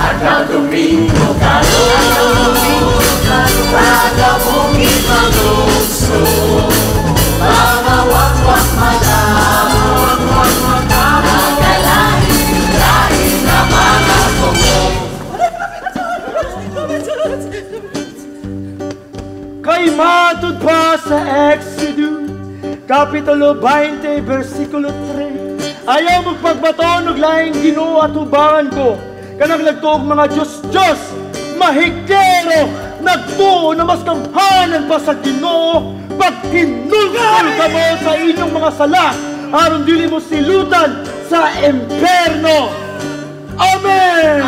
Adlaw Domingo karon, taga bukid panglukso, mga wakwak mga nagkalain nga mga tungo. Kay matud pa sa Exodus, Kapitulo 20, versikulo 3. Ayaw magpagbaton og laing Ginoo at ubangan ko. Kanang nagtuog mga Diyos-Diyos, mahigero, nagtuo na mas kamhanan pa sa Ginoo, paghinulsol kamo sa inyong mga sala, aron dili mo silutan sa impierno. Amen!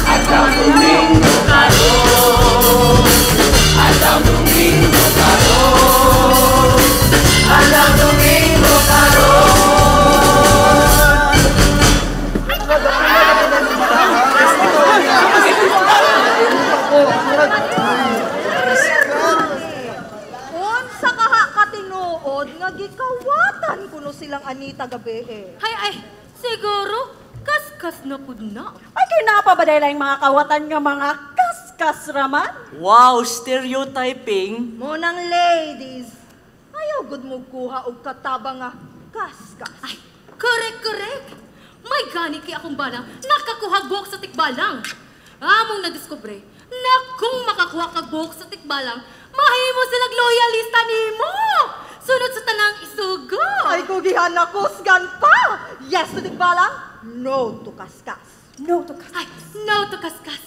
Adlaw Domingo karon, adlaw Domingo karon, adlaw Domingo karon. Unsa kaha katinuod nga gikawatan kuno silang Anita gabi eh. Ay, ay, siguro kaskas na pud na. Ay, kay naa pa ba dahil ang mga kawatan nga mga kaskas raman? Wow, stereotyping. Munang ladies, ayaw gud mo kuha og kataba nga kaskas. Ay, correct, correct. May gani kay akong balang nakakuha buhok sa tikbalang. Among nadiskubre na kung makakuha ka buhok sa tikbalang, mahimo silang loyalista nimo. Sunod sa tanang isugo. Ay, kugihan na kusgan pa! Yes to tikbalang, no to kaskas. No to kaskas. Ay, no to kaskas.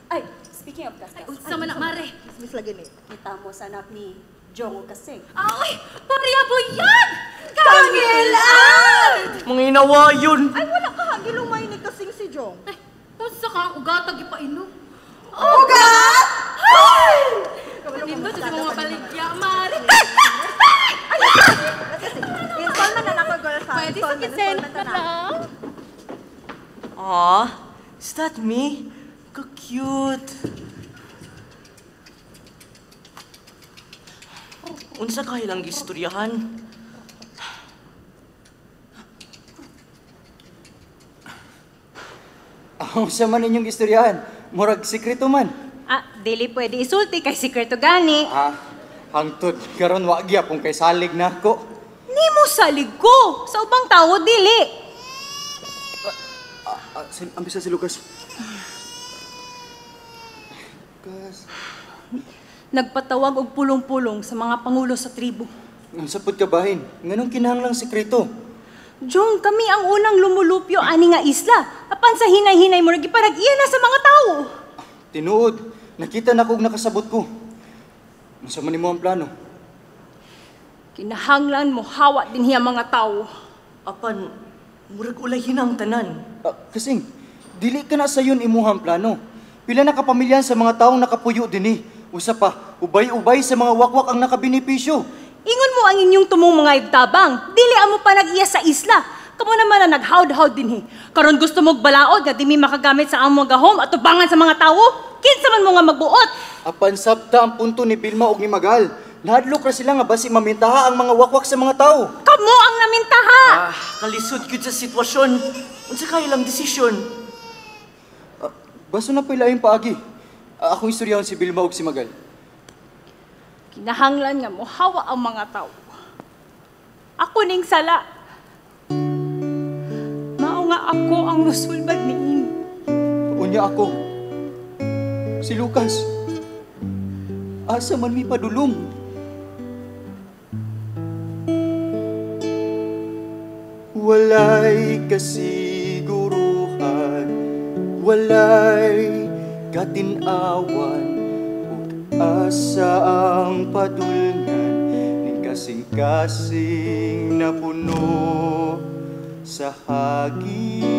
Ay, speaking of kaskas. Ay, unsa man na, mare. Miss lagi ni. Kita mo sa anak ni Jong Kasing. Ay, pareha buyag! Kangilan! Mga inawayon. Ay, wala ka gilumay ni kasing si Jong. Ay, unsa ka ang ugatag ipainom? Ugat! Ay! Nindot sa mga baligya, mare. Installment na nako, girl. ha? Pwede sa Installment, kinsen installment na na. lang. Aw, is that me? Ka-cute. Unsa ka ilang gistoryahan? Unsa man inyong istoryahan? Murag sikreto man. Ah, dili pwede isulti kay sikreto gani. Ah, hangtod karon wa gyapon kay salig na ako. Nimo salig ko. Sa ubang tawo dili. Ambisa si Lucas. Lucas. Nagpatawag og pulong-pulong sa mga pangulo sa tribo. Ang sapot ka bahin, nganong kinahanglang sekreto? Jong, kami ang unang lumulupyo ani nga isla. Apan sa hinay-hinay mo nagiparag-iya na sa mga tao. Tinuod, nakita na kog nakasabot ko. Unsa man nimo ang plano? Kinahanglan mo hawa din hiya mga tao. Apan, murag ulay hinang tanan. Kasing, dili ka na sayon imuhang plano. Pila na kapamilyan sa mga taong nakapuyo dinhi. Usa pa, ubay-ubay sa mga wakwak ang nakabenepisyo. Ingon mo ang inyong tumong mga igtabang. Dili amo pa nag-iya sa isla. Kamo naman na naghawd-hawd dinhi. Karon gusto mong balaod nga di mi makagamit sa among gahom at tubangan sa mga tawo. Kinsa man mo nga magbuot? Apan sabta ang punto ni Vilma og ni Magal. Nahadlok ra sila nga basi mamintaha ang mga wakwak sa mga tao. Kamo ang namintaha. Kalisod gyud sa sitwasyon. Unsa kay lang desisyon? Baso na pa'y laing paagi. Akong istoryahon si Vilma og si Magal. Kinahanglan nga mohawa ang mga tao. Ako ning sala. Mao nga ako ang musulbad niini. Unya ako. Si Lucas. Asa man mi padulong? Walay kasiguruhan, walay katinawan, ug asa ang padulngan ning kasing-kasing na puno sa hagin.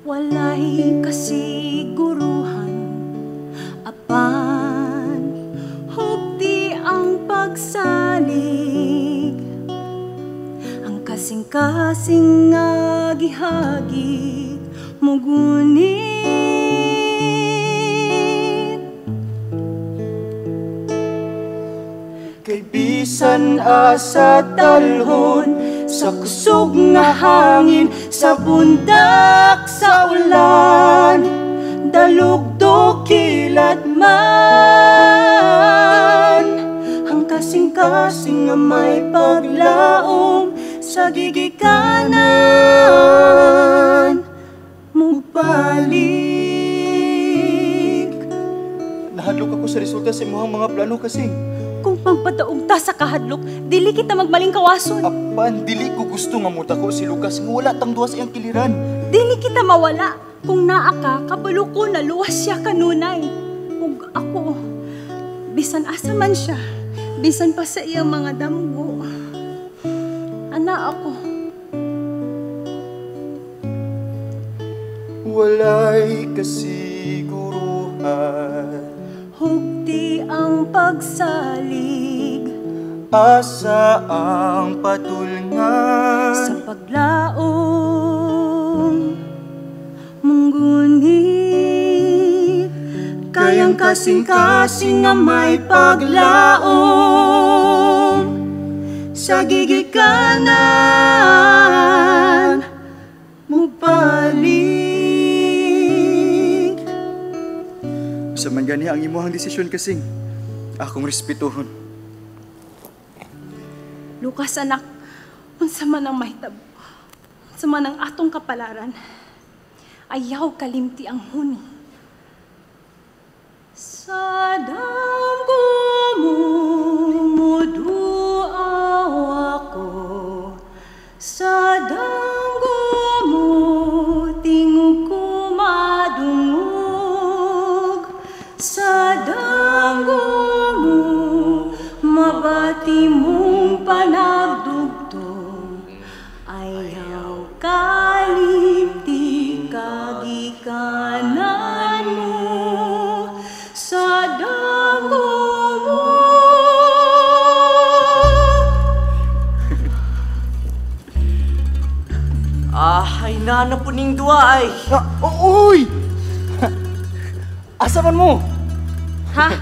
Walay kasiguruhan, apan hugti ang pagsalig, ang kasing-kasing nga gihagig mugunit. Kay bisan asa talhon, sa kusog nga hangin, sa pundak, sa ulan, dalugdog kilat man, ang kasing-kasing nga may paglaom sa gigikanan mubalik. Nahadlok ako sa resulta sa imong mga plano kasing. Kung pagpadaog ta sa kahadlok, dili kita magmaling kawason. Apan, dili ko gusto nga mutako si Lucas nga wala tang duwa sa iyang kiliran. Dili kita mawala. Kung naa ka, kabalo ko na luwas siya kanunay. Ug ako, bisan asa man siya, bisan pa sa iyang mga damgo. Ana ako. Walay kasiguruhan, hugti ang pagsalig, asa ang padulngan, sa paglaom munggunit, kayang kasing-kasing nga may paglaom sa gigikanan mubalik. Sa man gani ang imuhang desisyon kasing, akong respetuhon. Lucas anak, unsa man ang mahitabo, unsa man ang atong kapalaran, ayaw kalimti ang huni. Sa damgo mo muduaw ako, sa damgo mo tingog ko madungog, sa damgo mo mabati mong panagdugtong, ayaw kalimti kagikanan mo sa damgo mo. Ay, nana po ning duwa ay. Uy! Asa man mo? Ha?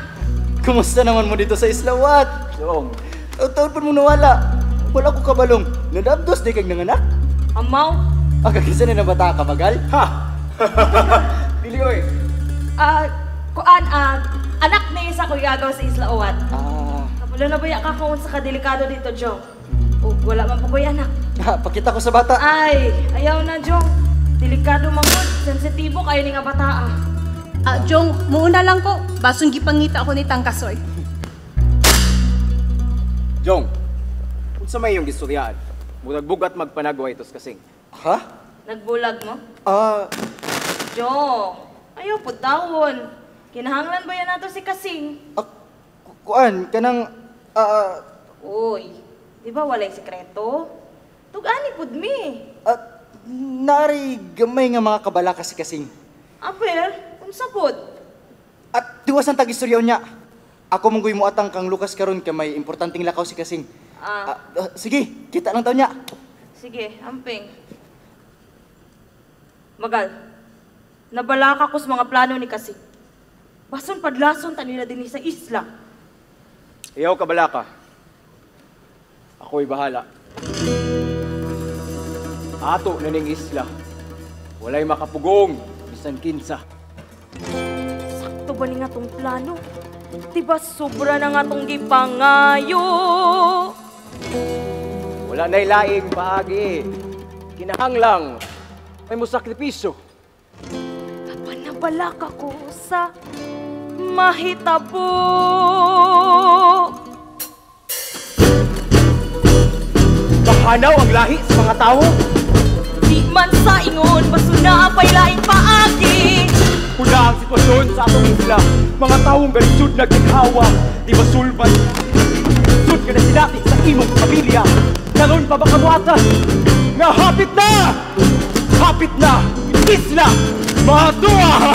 Kumusta naman mo dito sa Isla Wat? Jong, taon pa mo nawala. Wala ko kabalong. Nadabdos di kag nanganak? Amaw? Kagisa na nabata ka, Magal? Ha? Dili, oy. Kuan, anak ni sa kuyagaw sa Isla Uwat. Wala na ba ya kakaon sa kadelikado dito, Jong? Oh, Wala man po ko'y anak. Pakita ko sa bata. Ay, ayaw na, Jong. Delikado mangod. Sensitibo kayo ni nga bata, ah. Ah, Jong, muuna lang ko. Basong gipangita ako ni Tangkasoy. Jong, unsa may iyong gisturyaan? Murag bugat magpanagway tos kasing. Ha? Nagbulag mo? Ah, Jong, ayaw po tawon. Kinahanglan ba yan nato si Kasing? Kuan, kanang Uy, di ba walay sikreto? Tug-ani pud mi. Naari gamay nga mga kabala kasi kasing. Aber, unsa pud? At tiwasan tag-istorya niya. Ako mong mo atang kang Lucas karon kay may importanteng lakaw si Kasing. Ah, Sige, kita lang taw niya. Sige, amping. Magal, nabalaka ko sa mga plano ni Kasing. Bason padlason ta nila dinhi sa isla. Iyaw kabalaka. Ako'y bahala. Ato na ning isla. Walay makapugong bisan kinsa. Sakto ba ni nga tong plano? Di ba sobra na nga tong gipangayo? Wala na'y laing paagi. Kinahanglang may musakripisyo. Nabalaka ko sa mahitabo. Mahanaw ang lahi sa mga tao. Di man sa ingon, baso na pa'y laing paagi. Pula ang sitwasyon sa atong isla. Mga taong galisod nagkinhawa. Di ba sulban? Sud ka na sinati sa imong pamilya. Karon pa ba kamuata? Nga hapit na! Hapit na! Isla! Matua!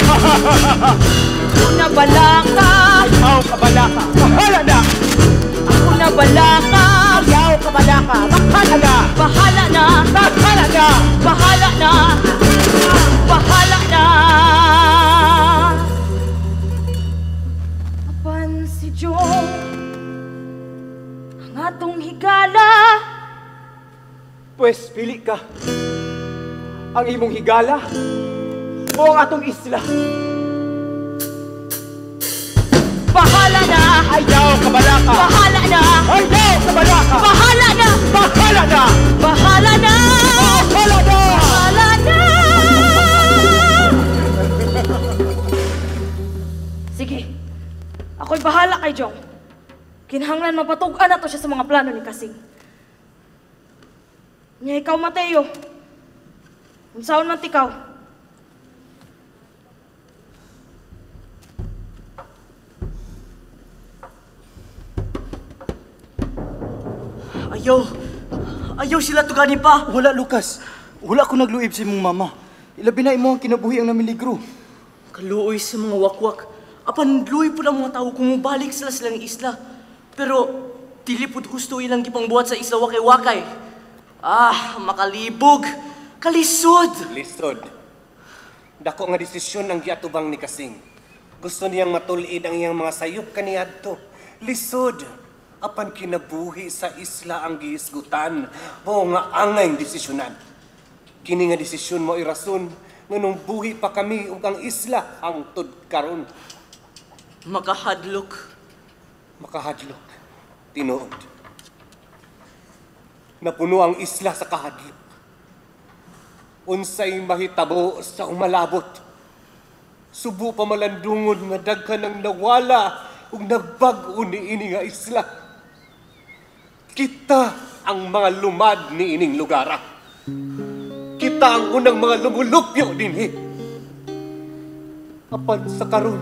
Ako na balaka! Ayaw ka balaka! Bahala na! Ako na balaka! Ayaw ka balaka! Bahala na! Bahala na! Bahala na! Bahala na! Bahala na! Apan si Jong, ang atong higala. Pwes, pili ka. Ang imong higala o ang atong isla. Bahala na! Ayaw ka balaka! Bahala na! Ayaw ka balaka! Bahala na! Bahala na! Bahala na! Bahala na! Bahala na! Sige, ako'y bahala kay Jong. Kinahanglan mapatug-an na to siya sa mga plano ni Kasing. Nya ikaw, Mateo. Unsaon man tikaw? Ayaw! Ayaw sila tugani pa! Wala, Lucas. Wala ko nagluib sa imong mama. Ilabi na imo ang kinabuhi ang namiligro. Kaluoy sa mga wakwak. Apan luoy po ang mga tao kung mubalik sila silang isla. Pero dili pud husto ilang gipangbuhat sa isla wakay-wakay. Ah, makalibog! Kalisod! Lisod. Dako nga desisyon ang giatubang ni Kasing. Gusto niyang matulid ang iyang mga sayop kaniadto. Lisod. Apan kinabuhi sa isla ang gihisgutan. Mao nga angay desisyonan. Kini nga desisyon mo rason nganong buhi pa kami ug ang isla hangtod karon. Makahadlok. Makahadlok. Tinuod. Napuno ang isla sa kahadlok. Unsay mahitabo sa umalabot. Subo pa malandungon nga daghan ang nawala ug nagbag-o niini nga isla. Kita ang mga lumad niining lugara. Kita ang unang mga lumulupyo dinhi. Apan sa karon,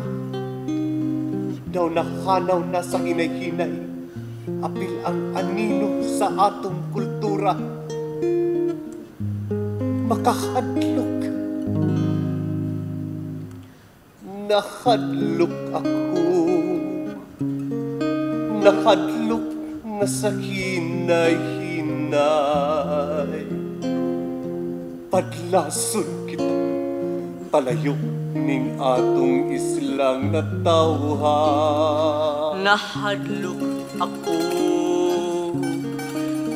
daw nahanaw na sa hinay-hinay, apil ang anino sa atong kultura. Makahadlok. Nahadlok ako. Nahadlok na sa hinay-hinay. Padlason kita, palayo ning atong islang natawhan. Nahadlok ako.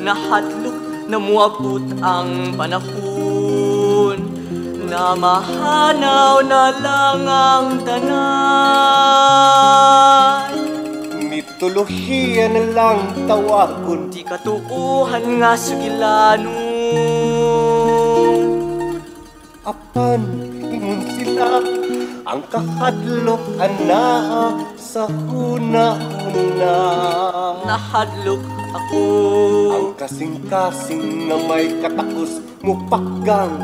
Nahadlok na muabot ang panahon na mahanaw na lang ang tanan. Nito Mitolohiya na lang tawagon. Di katuuhan nga sugilanon. Apan ingon sila ang kahadlok anaa sa huna-huna. Nahadlok ako. Ang kasing-kasing nga may katakos mupakgang.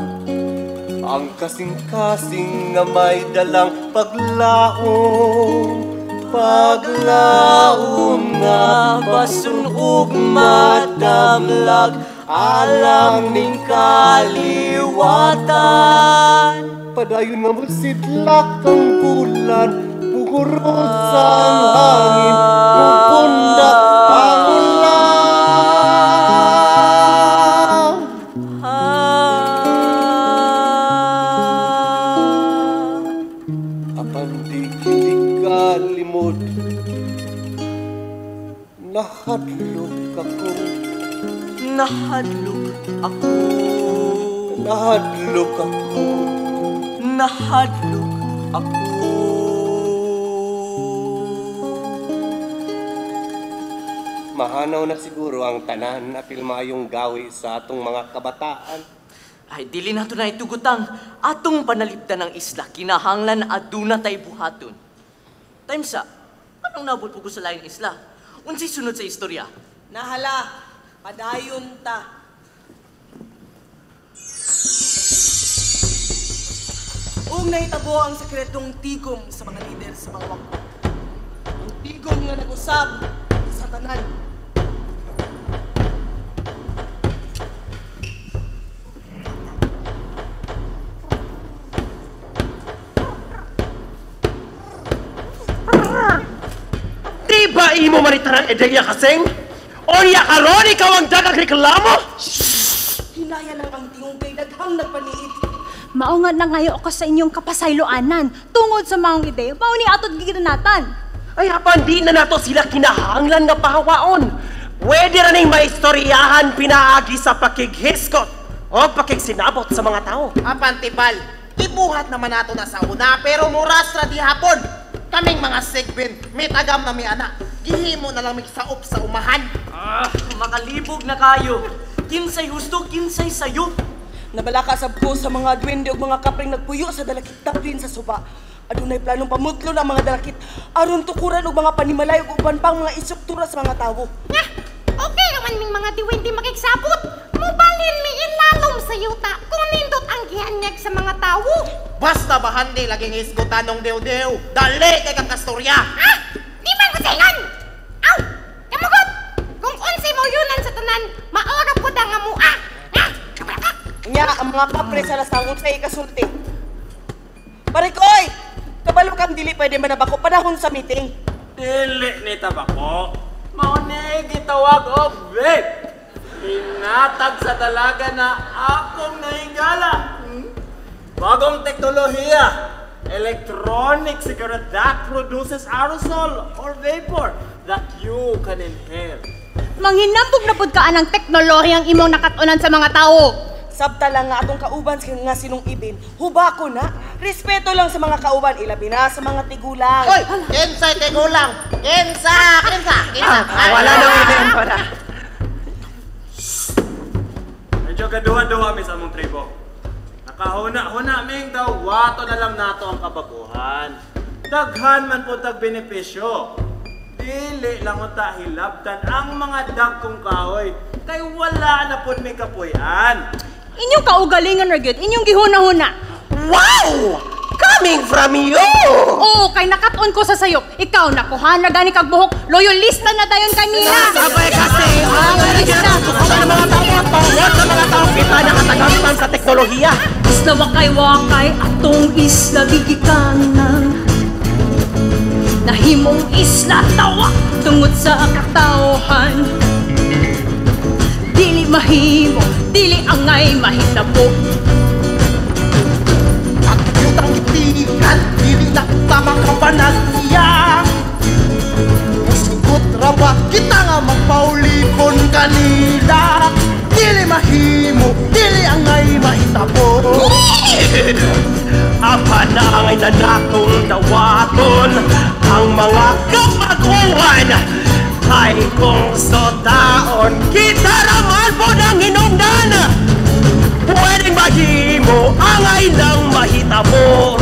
Ang kasing-kasing nga may dalang paglaom. Paglaom nga basun ug madamlag alam ning kaliwatan. Padayon nga mosidlak ang bulan, buhurot sa hangin, mupundak ang ulan. Apan di kini kalimod, nahadlok ako. Nahadlok ako. Nahadlok ako. Nahadlok ako. Mahanaw na siguro ang tanan apil maayong gawi sa atong mga kabataan. Ay, dili nato na itugutang atong panalipdan ng isla, kinahanglan aduna tay buhaton. Time sa, anong nabot po ko sa laing isla? Unsay sunod sa istorya? Nahala, padayon ta. Ug nahitabo ang sekretong tigom sa mga lider sa mga wakwak. Ang tigom nga nag-usab sa tanan. Di ba imo manitarang ideya kasing? Onya karon ikaw ang dagang reklamo? Hinaya lang ang tingong kay daghang nagpaniit. Mao nga nangayo ako sa inyong kapasayloanan tungod sa maong ideya, mao ni atod giginanatan. Ay apan di na nato sila kinahanglan nga pahawaon. Pwede ra ning maistoryahan pinaagi sa pakighiskot o pakigsinabot sa mga tao. Apan tibal, gibuhat naman nato na sa una pero muras ra di hapon. Kaming mga sigbin, may tagam na may anak. Gihimo na lang migsaop sa umahan. Ah, makalibog na kayo. Kinsay husto, kinsay sayop. Nabalaka sab ko sa mga duwende ug mga kapring nagpuyo sa dalakit tapin sa suba. Adunay planong pamutlo na mga dalakit aron tukuran og mga panimalay ug uban pang mga istruktura sa mga tawo. Nga, okay raman ming mga duwende makigsabot. Mubalhin mi ilalom sa yuta kung nindot ang gihanyag sa mga tawo. Basta bahandi laging isgutan ng dew-dew. Dali kay kang kastorya. Ah, di man kusingon. Aw, kamugot. Kung unsay mo yunan sa tanan, maora pud ang amua. Ah, Nya ang mga kapre sa lasangon sa ikasulti. Parikoy! Kabalo kang dili pwede manabako panahon sa meeting. Dili ni tabako. Mao ni gitawag og vape. Hinatag sa dalaga na akong nahingala. Bagong teknolohiya. Electronic cigarette that produces aerosol or vapor that you can inhale. Manghinambog na pud ka anang teknolohiyang imong nakatunan sa mga tao. Sabta lang nga atong kauban nga sinong ibin, hubako na. Respeto lang sa mga kauban, ilabi na sa mga tigulang. Hoy, kinsay tigulang? Kinsa, kinsa, kinsa. Wala nang ibin, wala. Medyo gaduha-duha mi sa among tribo. Nakahuna-huna ming dawato na lang nato ang kabaguhan. Daghan man po tag benepisyo. Dili lang unta hilabtan ang mga dagkong kahoy kay wala na pud may kapuy-an. Inyong kaugalingan ra gyud, inyong gihuna-huna. Wow! Coming from you! Oo, kay nakat-on ko sa sayop. Ikaw nakuha na gani kag buhok, loyalista na dayon kanina. Sabay kasi, Loyalista. sa mga tao, pangwat sa mga tao kita nakatagamtan sa teknolohiya. Isla wakay-wakay atong isla gigikanan. Nahimong isla tawa tungod sa katawhan. Dili mahimo, dili angay mahitabo. Ang itikan, dili na tama ka pa na siya. Musugot ra ba kita nga magpaulipon kanila? Dili mahimo, dili angay mahitabo. Apan na angay na natong dawaton ang mga kabaguhan. Ay kung sotaon, kita raman po ng hinungdan. Pwedeng mahimo ang ilang mahitabo.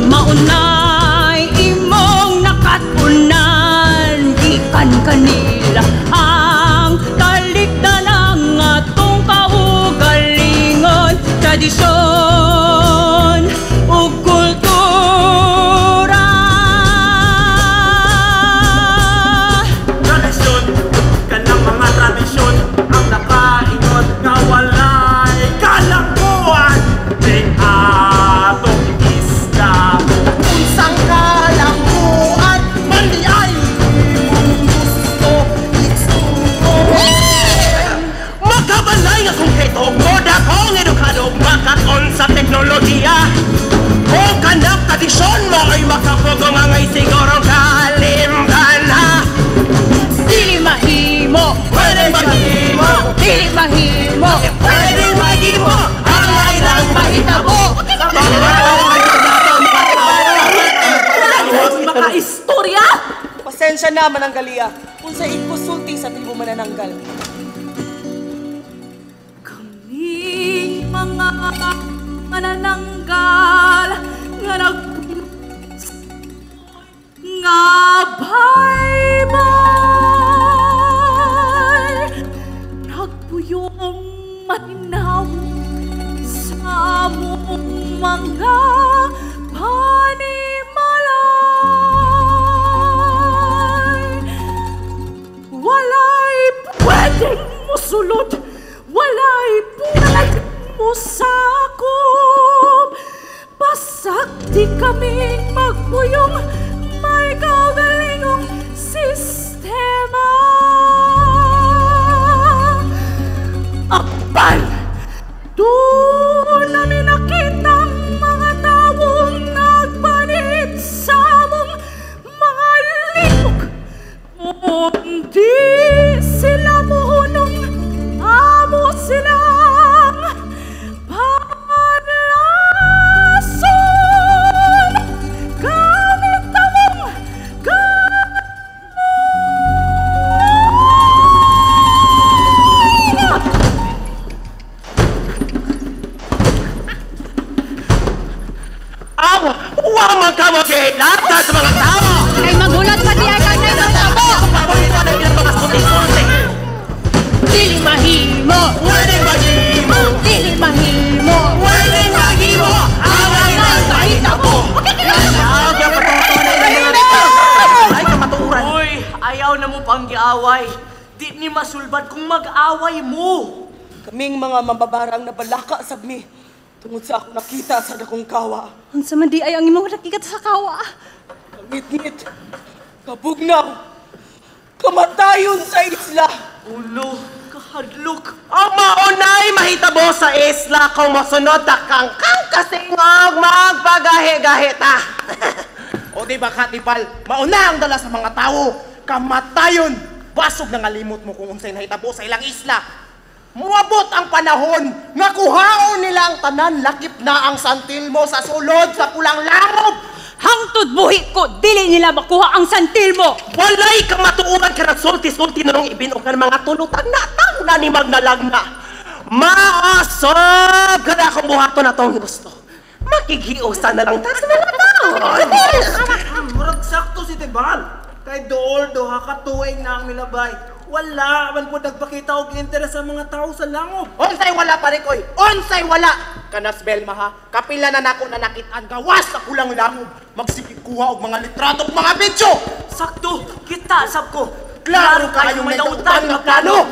Maunay imong nakatunan, gikan kanila ang talikdan ang atong kaugalingon, tradisyon ug kultura. Tradisyon, kanang mga tradisyon ang nakaingon nga walay kalambuan ning atong isla. Unsang kalambuan man di ay imong gusto igsuon. Makabalay nga konkreto, moda kong edukado, makaton sa teknolohiya. O kanang tradisyon mo ay makapugo nga ngay siguro kalimtan ha. Dili mahimo, pwede mahimo, dili mahimo, pwede mahimo, ang ilang mahitabo. Makaistorya! Pasensya na, Mananggalia. Kung sa ikusulti sa tribo manananggal. Kaming mga manananggal nga nag nga baybay nagpuyong matinaw sa among mga panimalay. Walay pwedeng musulod, walay pwedeng musakop. Pasakti kaming magpuyong may kaugalingong sistema. Apan, doon namin nakita ang mga taong nagpanit sa among mga limok. Kundi sila muhunong, amo silang panlason. Gamit among Aw, wa man ka mo lata sa mga tao. Kay magulat pa di ay kay tabo. Paborito na ilang mga sulti-sulti. Dili mahimo, pwede mahimo, dili mahimo, pwede mahimo, ang ilang mahitabo. Ay, kamatuoran. Uy, ayaw na mo pang giaway. Di ni masulbad kung mag-away mo. Kaming mga mambabarang nabalaka sabmi tungod sa ako nakita sa dakong kawa. Unsa man di ay ang imong nakita sa kawa? Ngit-ngit, kabugnaw, kamatayon sa isla. Ulo, kahadlok. Ang maunay mahitabo sa isla kung mosunod ta kang kang kasingog magpagahi-gahi ta. O di ba katipal, mauna ang dala sa mga tao, kamatayon. Basog na nga limot mo kung unsay nahitabo sa ilang isla. Muabot ang panahon nga kuhaon nila ang tanan, lakip na ang santil mo sa sulod sa pulang langob. Hangtod buhi ko, dili nila makuha ang santil mo. Walay kamatuoran ka nagsulti-sulti na nung ibinukan mga tulutan na tang na ni magnalagna. Maasog ka na akong buhaton na tong gusto. Makighiusan na lang ta sa mga tao. Murag sakto si Tibal. Kay dool duha ka tuig na ang milabay. Wala man po nagpakita og interes sa mga tao sa langob. Unsay wala pare koy, unsay wala. Kanas Belma ha, kapila na nako na nakit-an gawas sa pulang langob. Magsigig kuha og mga litrato ug mga video. Sakto, kita sab ko. Klaro kayo may dautan nga plano.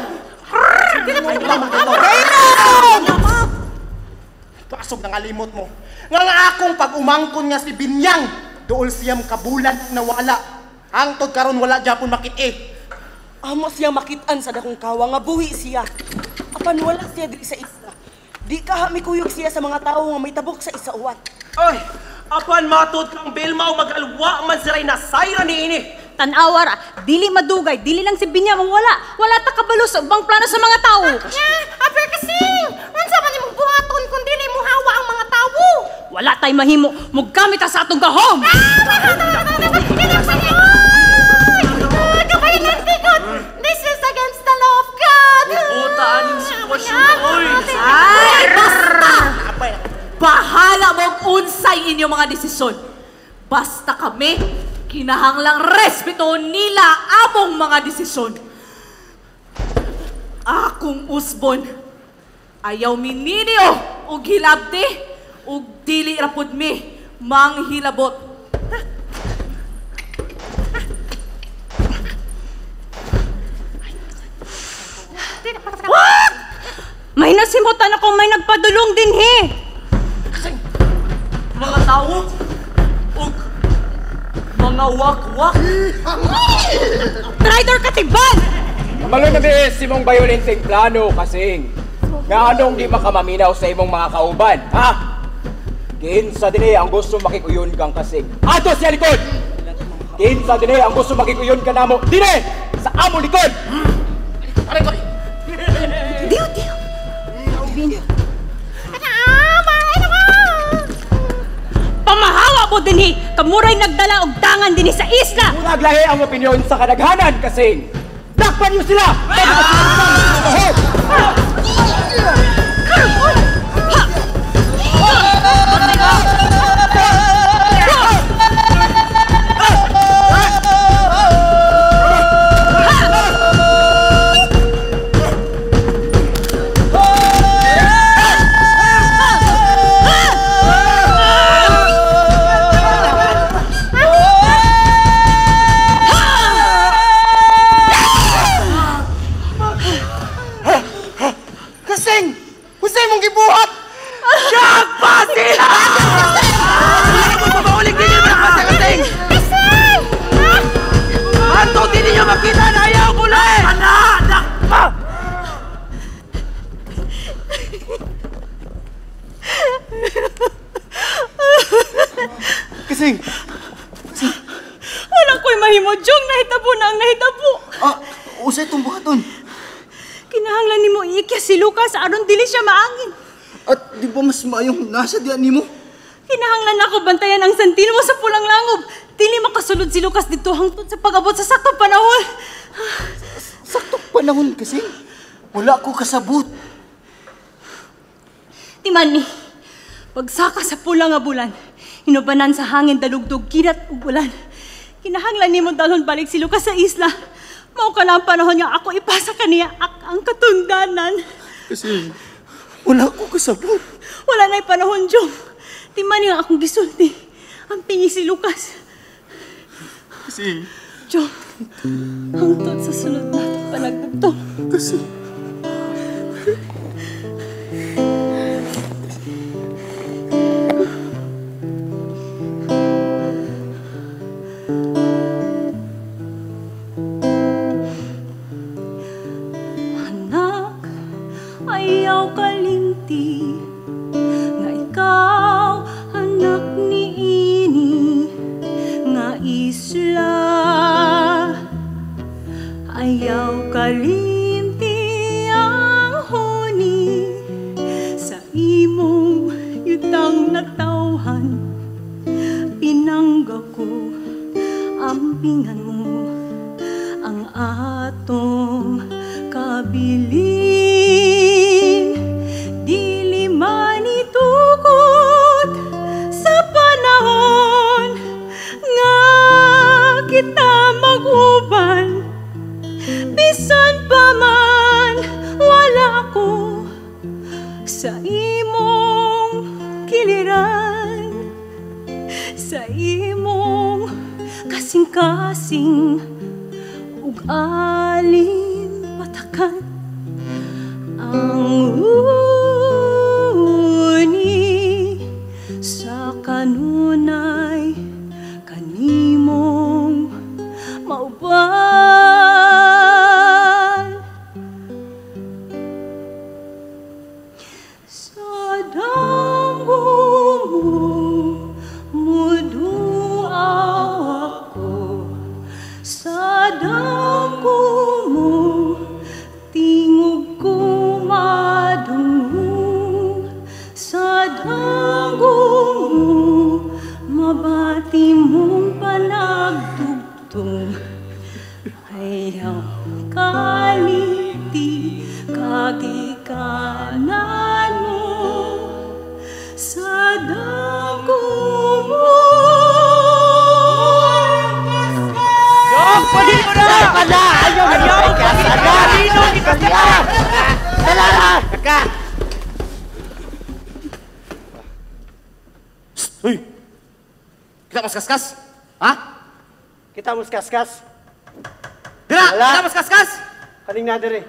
Pasog na nga limot mo. Nga nga akong pag-umangkon nga si Binyang, dool siyam kabulan ang nawala. Hangtod karon wala japon makit-i. Amo siya makit-an sa dakong kawa nga buhi siya. Apan wala siya diri sa isla. Di ka mikuyog siya sa mga tao nga may tabok sa isauwat. Ay, apan matod kang Belma o magalwa man siray na sayra niini. Tanawa ra, dili madugay, dili lang si Binyang ang wala. Wala ta kabalo sa ubang plano sa mga tao. Ya, aber kasing, unsa man imong buhaton kung dili mo hawa ang mga tawo? Wala tay mahimo, mugamit ta sa atong gahom. Ah! sitwasyon, oy. Ay, basta! Bahala mong unsay inyong mga desisyon. Basta kami, kinahanglang respeto nila among mga desisyon. Akong usbon, ayaw mi ninyo og hilabti, og dili rapod mi manghilabot. What? May nasimutan ako may nagpadulong dinhi. Mga tao, ug mga wakwak. Traitor Katigbal! Kabalo na biis imong violenteng plano kasing. Nga anong di makamaminaw sa imong mga kauban, ha? Kinsa dinhi ang gusto makikuyon kang kasing? Ato siya likod! Kinsa dinhi ang gusto makikuyon ka namo? Dinhi! Sa amo likod! Diyo, diyo. Pamahawa mo dinhi! Kamuray nagdala og dangan dinhi sa isla! Murag lahi ang opinyon sa kadaghanan kasing. Dakpan niyo sila! Kasing! Husay mong gibuhat! Dakpa sila! Wala mo mabaulig din yung mga kasing! Kasing! Anto, di ninyo makita na ayaw ko na eh! Ana! Dakpa! Kasing! Wala ko'y mahimo, Jong. Nahitabo na ang nahitabo. Ah, usay itong buhaton. Kinahanglan nimo iikya si Lucas aron dili siya maangin. At di ba mas maayong nasa diyan nimo? Kinahanglan ako bantayan ang santino mo sa pulang langob. Dili makasulod si Lucas dito hangtod sa pag-abot sa saktong panahon. Saktong panahon kasi? Wala ko kasabot. Timani, pagsaka sa pula nga bulan, hinubanan sa hangin dalugdog, kirat ug ulan. Kinahanglan nimo dalhon balik si Lucas sa isla. Mao ka na ang panahon nga ako ipasa kaniya ang katungdanan. Kasi wala ko kasabot. Wala na'y panahon, Jong. Timani nga akong gisulti. Ang pingi si Lucas. Kasi... Jong, hangtod sa sunod na panagdugtong. Kasi... Anak, ayaw kalimti nga ikaw anak ni ini nga isla. Ayaw kalimti ang huni sa imong yutang natawhan. Pinangga ko ampingan mo ang atong kabilin. Dili man itukod sa panahon nga kita mag-uban. Bisan pa man wala ko sa imong kiliran, sa imong kasing-kasing ug alin patakan ang uni sa kanunay kanimong mauban. Sa damgo mo muduaw ako, sa damgo mo tingog ko madunggan. pagkanan mo sa dako mo. Dok, palino na! Pala! Ayaw! Ayaw! Palino! Dala! Ka! Uy! Kita mas kaskas? Ha? Kita mas kaskas? Dira! Kita mas kaskas? Kaning na dire.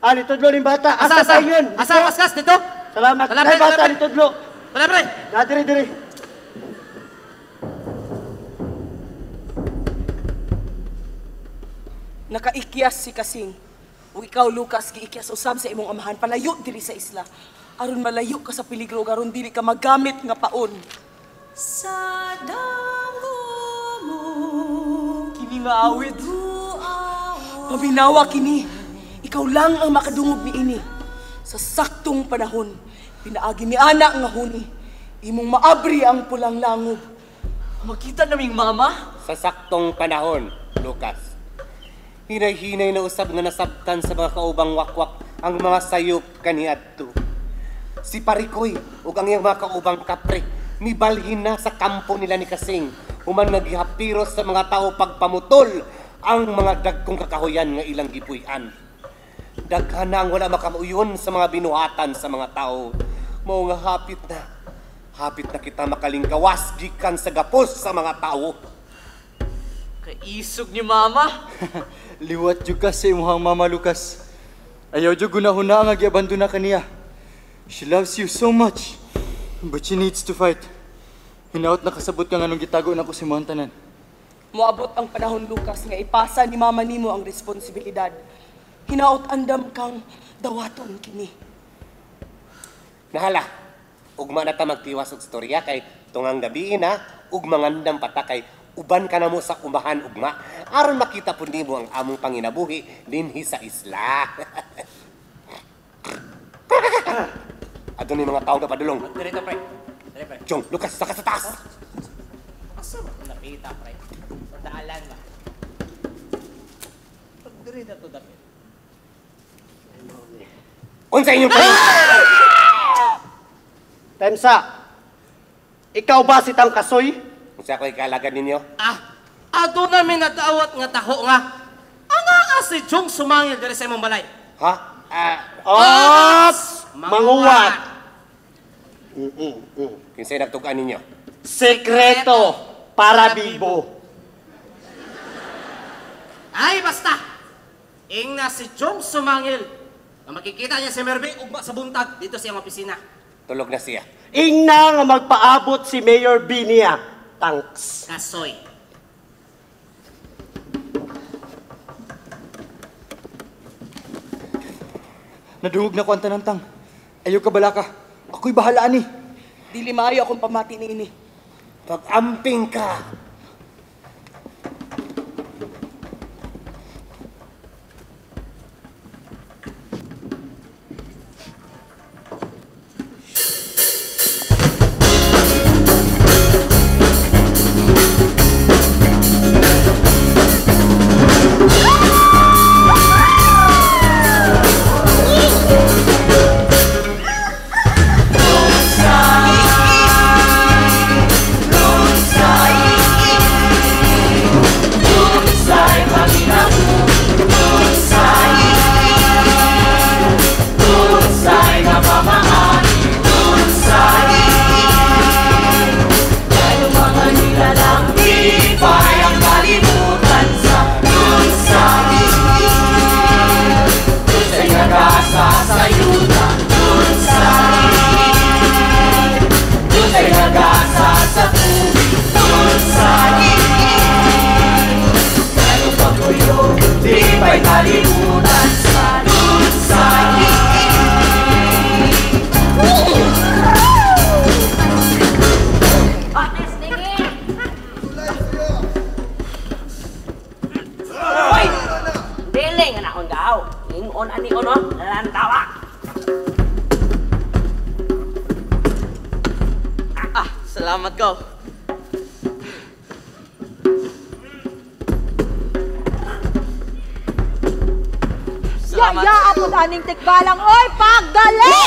Ah, nitudlo ning bata. Asa, asa? Yun? Asa kaskas dito? Salamat. Wala, Ay, pre, bata, wala, pre. nitudlo. Wala, pre. Na dire, dire. Nakaikyas si Kasing. Ug ikaw, Lucas, giikyas usab sa imong amahan palayo diri sa isla. Aron malayo ka sa peligro ug aron dili ka magamit nga paon. Sa dako mo. Kini nga awit. Paminawa kini. Ikaw lang ang makadungog niini. Sa saktong panahon, pinaagi ni ana nga huni. Imong maabri ang pulang langob. Makita naming mama? Sa saktong panahon, Lucas. Hinay-hinay na usab nga nasabtan sa mga kaubang wakwak ang mga sayop kaniadto. Si Parikoy ug ang iyang mga kaubang kapre mibalhin na sa kampo nila ni Kasing human nga gihapiros sa mga tao pagpamutol ang mga dagkong kakahuyan nga ilang gipuy-an. Daghan na ang wala makamauyon sa mga binuhatan sa mga tao. Mao nga hapit na kita makalingkawas gikan sa gapos sa mga tao. Kaisog ni mama. Liwat jud ka sa imuhang mama, Lucas. Ayaw jud gunahuna nga giabandona kaniya. She loves you so much, but she needs to fight. Hinaot nakasabot ka nganong gitago nako si imong tanan. Moabot ang panahon, Lucas, nga ipasa ni mama nimo ang responsibilidad. Hinaot andam kang dawaton kini. Nahala, ugma na ta magtiwas og storya kay tungang gabi na ug mangandam pa ta kay uban ka na mo sa umahan ugma aron makita pud nimo ang among panginabuhi dinhi sa isla. Adto ni mga tawo na padulong. Dire to, pre. Dire, pre. Chong, Lucas, saka sa taas. Asa ba ito napita, pre? Sa daalan ba? Pag dire na to dapit. Unsa inyong pre? Temsa, ikaw ba si Tang Kasoy? Unsa ko'y kaalagan ninyo? Ah, aduna mi nadaawat nga taho nga. Ana si Jong sumangil diri sa imong balay. Ha? Ops! Manguwat! Kinsay nagtug-an ninyo? Sekreto para bibo. Ay, basta! Ingna si Jong sumangil. Na makikita niya si Mervin ugma sa buntag dito sa iyang opisina. Tulog na siya. Ingna nga magpaabot si Mayor Binia. Thanks. Kasoy. Nadungog na ko ang tanantang. Ayaw ka balaka. Ako'y bahala ani. Dili maayo akong pamati niini. Pag-amping ka. Salamat, go. Ya, Salamat. Aya apod aning tikbalang. Oy, pagdali!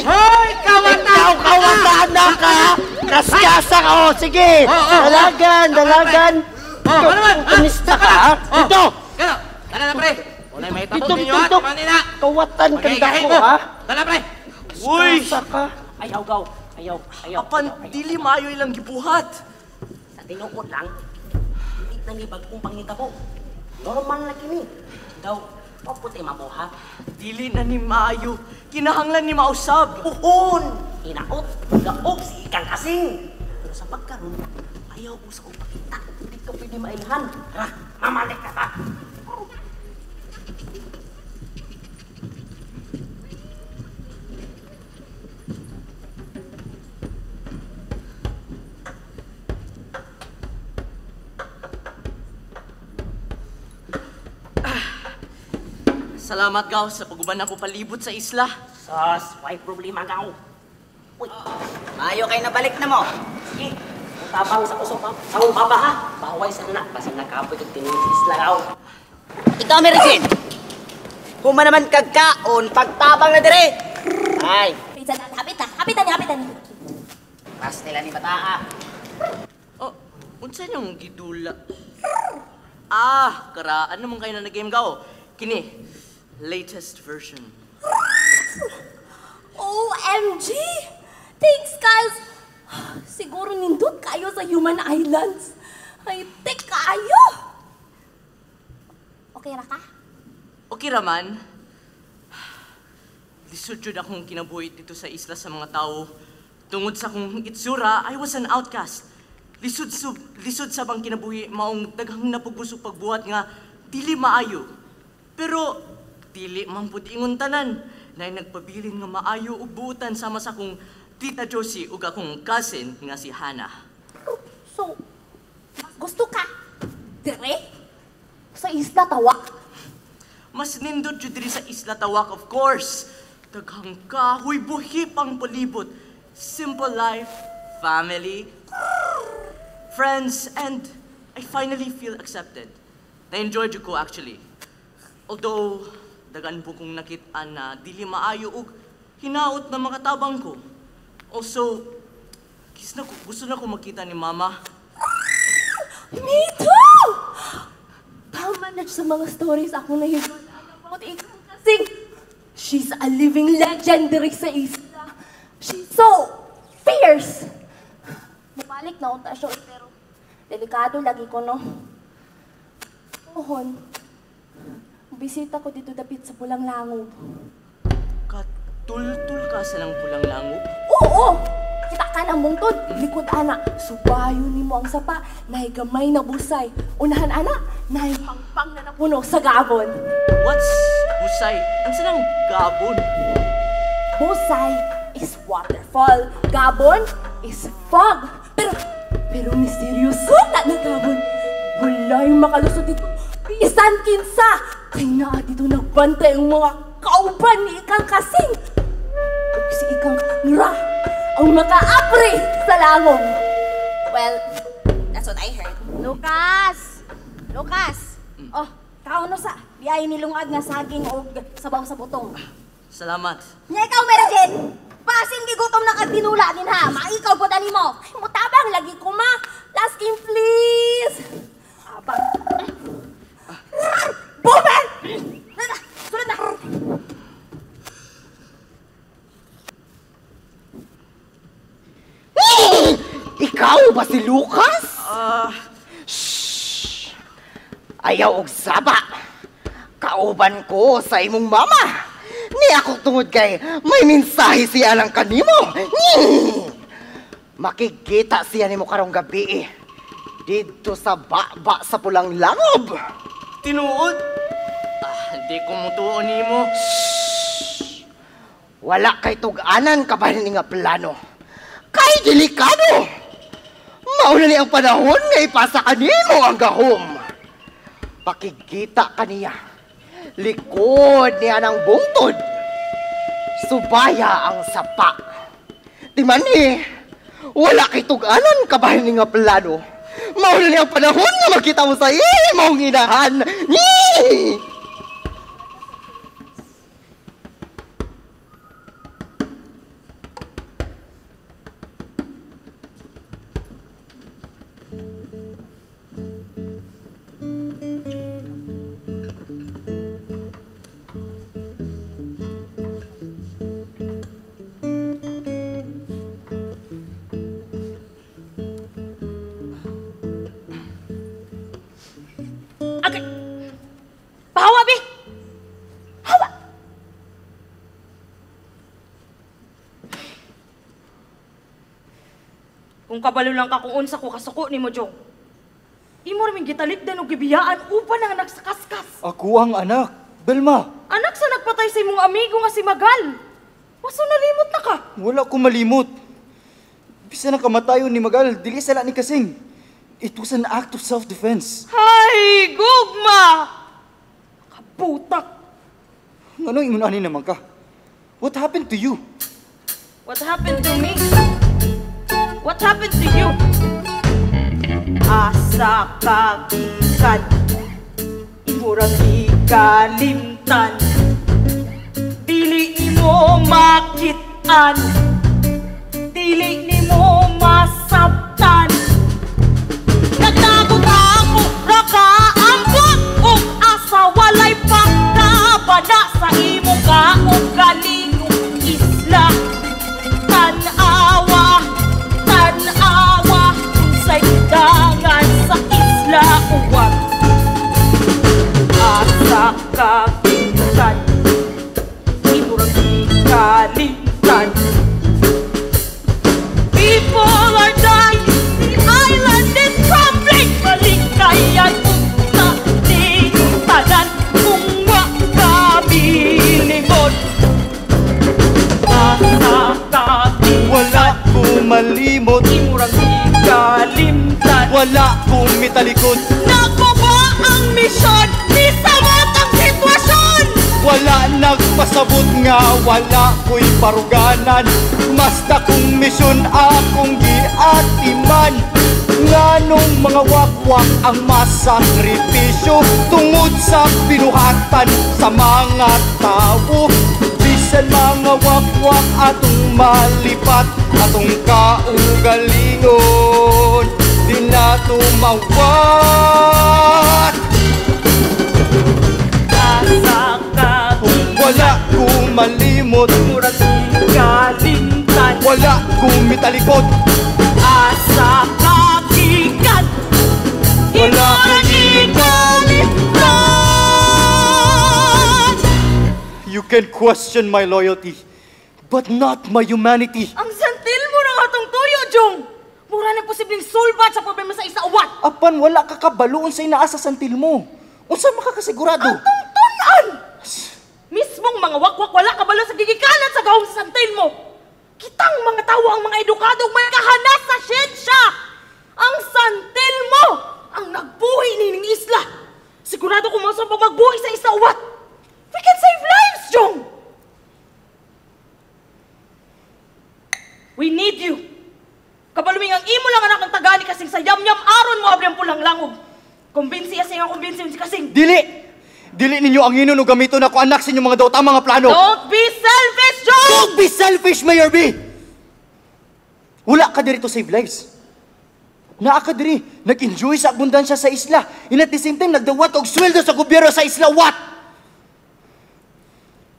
Hoy, kawatan! Ikaw, kawatan na ka! Kaskasa ka, oh, sige! Dalagan, dalagan! Oh, ano man? Oportunista ka, ha? Dito! Kano? Tara na, pre! Wala may Dito, tapos dito, ninyo, ha? dito! Manila! Kawatan kang Pagkaigahin dako, mo. ha? Tara, pre! Uy! Kaskasa ka! Ayaw, gaw. Ayaw, ayaw. Apan, dili maayo ilang gibuhat. Sa tinuod lang, hindi na ni bagong pangitabo. Normal na kini. Daw, paputi mabuhat. Dili na ni maayo. Kinahanglan ni mausab. Puon! Hinaot, gaog si ikang kasing. Pero sa pagkaroon, ayaw ko sa upakita. Hindi ka pwede mailhan. Tara, mamalik na ta. Salamat, Gaw, sa paguban ako palibot sa isla. Sus, why problema gaw? Uy, maayo kay nabalik na mo. Sige, tabang sa kusog sa akong baba ha. Baway sa na, basta nakapoy kag tinuod sa isla gaw. Ikaw, Mary Jane. Human naman kagkaon, pagtabang na dire. Ay, Hapit na, hapitan niya, hapitan niya. Ras nila ni bataa. Oh, unsa niyong gidula? Ah, karaan naman kayo na nag-game, Gaw. Kini, latest version. OMG! Thanks, guys! Siguro nindot kayo sa Human Islands. Ay, tek kayo! Okay ra ka? Okay raman. Lisod jud akong kinabuhi dito sa isla sa mga tao. Tungod sa akong itsura, I was an outcast. Lisod, sub, lisod sa bang kinabuhi maong daghang napugusog pagbuhat nga dili maayo. Pero dili man pud ingon tanan na nagpabilin nga maayo ug buutan sama sa akong Tita Josie ug akong cousin nga si Hannah. So, mas gusto ka? Dire? Sa isla tawak? Mas nindot jud diri sa Isla Tawak, of course. Daghang kahoy buhi pang palibot. Simple life, family, friends, and I finally feel accepted. Na-enjoy jud ko actually. Although, dagan po kong nakit-an na dili maayo ug hinaot na makatabang ko. Also, kis na ko, gusto na ko makita ni Mama. Me too! Tama na sa mga stories ako na yun. About ikaw kasing she's a living legend diri sa isla. She's so fierce! Bumalik na unta siya pero delikado lagi ko no. Pohon, bisita ko dito dapit sa Pulang Langob. Tultul ka sa lang Pulang Langob? Oo! Kita ka ng bungtod, likod ana, subayo nimo ang sapa, naay gamay na busay. Unahan ana, naay pangpang na napuno sa gabon. What's busay? Ang sanang gabon? Busay is waterfall, gabon is fog. Pero misteryoso na na gabon. Wala'y makalusot dito. Bisan kinsa! Kay naa dito nagbantay ang mga kauban ni Ikang Kasing. Ug si Ikang Ra ang makaapri sa langong. Well, that's what I heard. Lucas! Lucas! Oh, kaon sa. Biyay nilungag nga saging og sabaw sa butong. Salamat. Nya ikaw, Mary Jane! Basin gigutom na kag tinula din ha. Maikaw po dani mo. Ay, mutabang lagi ko ma. Last game, please. Abang. Boomer! Nana, sulod na. Ikaw ba si Lucas? Shh! Ayaw og saba. Kauban ko sa imong mama. Ni ako tungod kay may mensahe siya lang kanimo. Makikita siya nimo karong gabi. Didto sa baba sa Pulang Langob. Tinuod? Ah, di ko mutuo nimo. Shh! Wala kay tug-anan kabahin ni nga plano. Kay delikado! Mauna ni ang panahon nga ipasa kanimo ang gahom. Pakigita kaniya. Likod niya ng bungtod. Subaya ang sapa. Di man eh, wala kay tug-anan kabahin ni nga plano. Mauna ni ang panahon nga makita mo sa imong inahan. Ni! Agay! Pahawa, bi! Hawa! Kung kabalo lang ka kung unsa ko kasuko ni mo, Jong. Imo raming gitalikdan og gibiyaan uban ang anak sa kaskas. Ako ang anak, Belma. Anak sa nagpatay sa imong amigo nga si Magal. Maso nalimot na ka. Wala ko malimot. Bisan ang kamatayon ni Magal, dili sala ni Kasing. It was an act of self-defense. Hay, gugma! Kabutak! Anong imunani naman ka? What happened to you? What happened to me? What happened to you? Asa ka gikan, imurang ikalimtan. Dili nimo makit-an, dili nimo masabtan. Nagtago-tago ra ka ambot ug asa walay pagkabana sa imong kaugalingong isla. Tan-awa, tan-awa, unsay dangan sa isla uwag. Asa ka gikan, imurang ikalimtan. People are dying, the island is crumbling. Malikayan unta ni tanan kung wa kamilimot. Asa ka Wala ko malimot, imurang ikalimtan. Wala ko mitalikod, Nagbaba ang misyon, nisamot ang sitwasyon. Wala nagpasabot nga wala ko'y paruganan. Basta kong misyon akong giatiman. Nganong mga wakwak ang masakripisyo tungod sa binuhatan sa mga tao. Bisan mga wakwak atong malipat, atong kaugalingon di na tumawat. Asa ka Wala ko malimot, murag ikalimtan. Wala ko mitalikod, Asa ka gikan, Wala ko imurang ikalimtan. You can question my loyalty, but not my humanity. Ang santil mo ng atong tuyo, Jong! Mura na posibleng sulbat sa problema sa isa uwat. Apan wala ka kabaloon sa inaasa santil mo. Unsa makakasigurado? Atong tun-an! Mismong mga wakwak wala kabalo sa gigikanan sa gahom sa santil mo. Kitang mga tawo ang mga edukado ug mga kahanas sa siyensya. Ang santil mo ang nagbuhi nining isla. Sigurado kung mao sa pagbuhi sa isla uwat. We can save lives, Jong! We need you. Kabaluming ang imo lang anak ang tagani kasing sa yamyam aron mo abri ang pulang langob. Kumbinsi siya nga kumbinsi si kasing. Dili! Dili ninyo ang inon o gamiton ako anak sa inyong mga daw mga plano. Don't be selfish, Jong! Don't be selfish, Mayor B! Wala ka diri to save lives. Naa ka diri, nag-enjoy sa abundansya sa isla. And at the same time, nagdawat og sweldo sa gobyerno sa isla, what?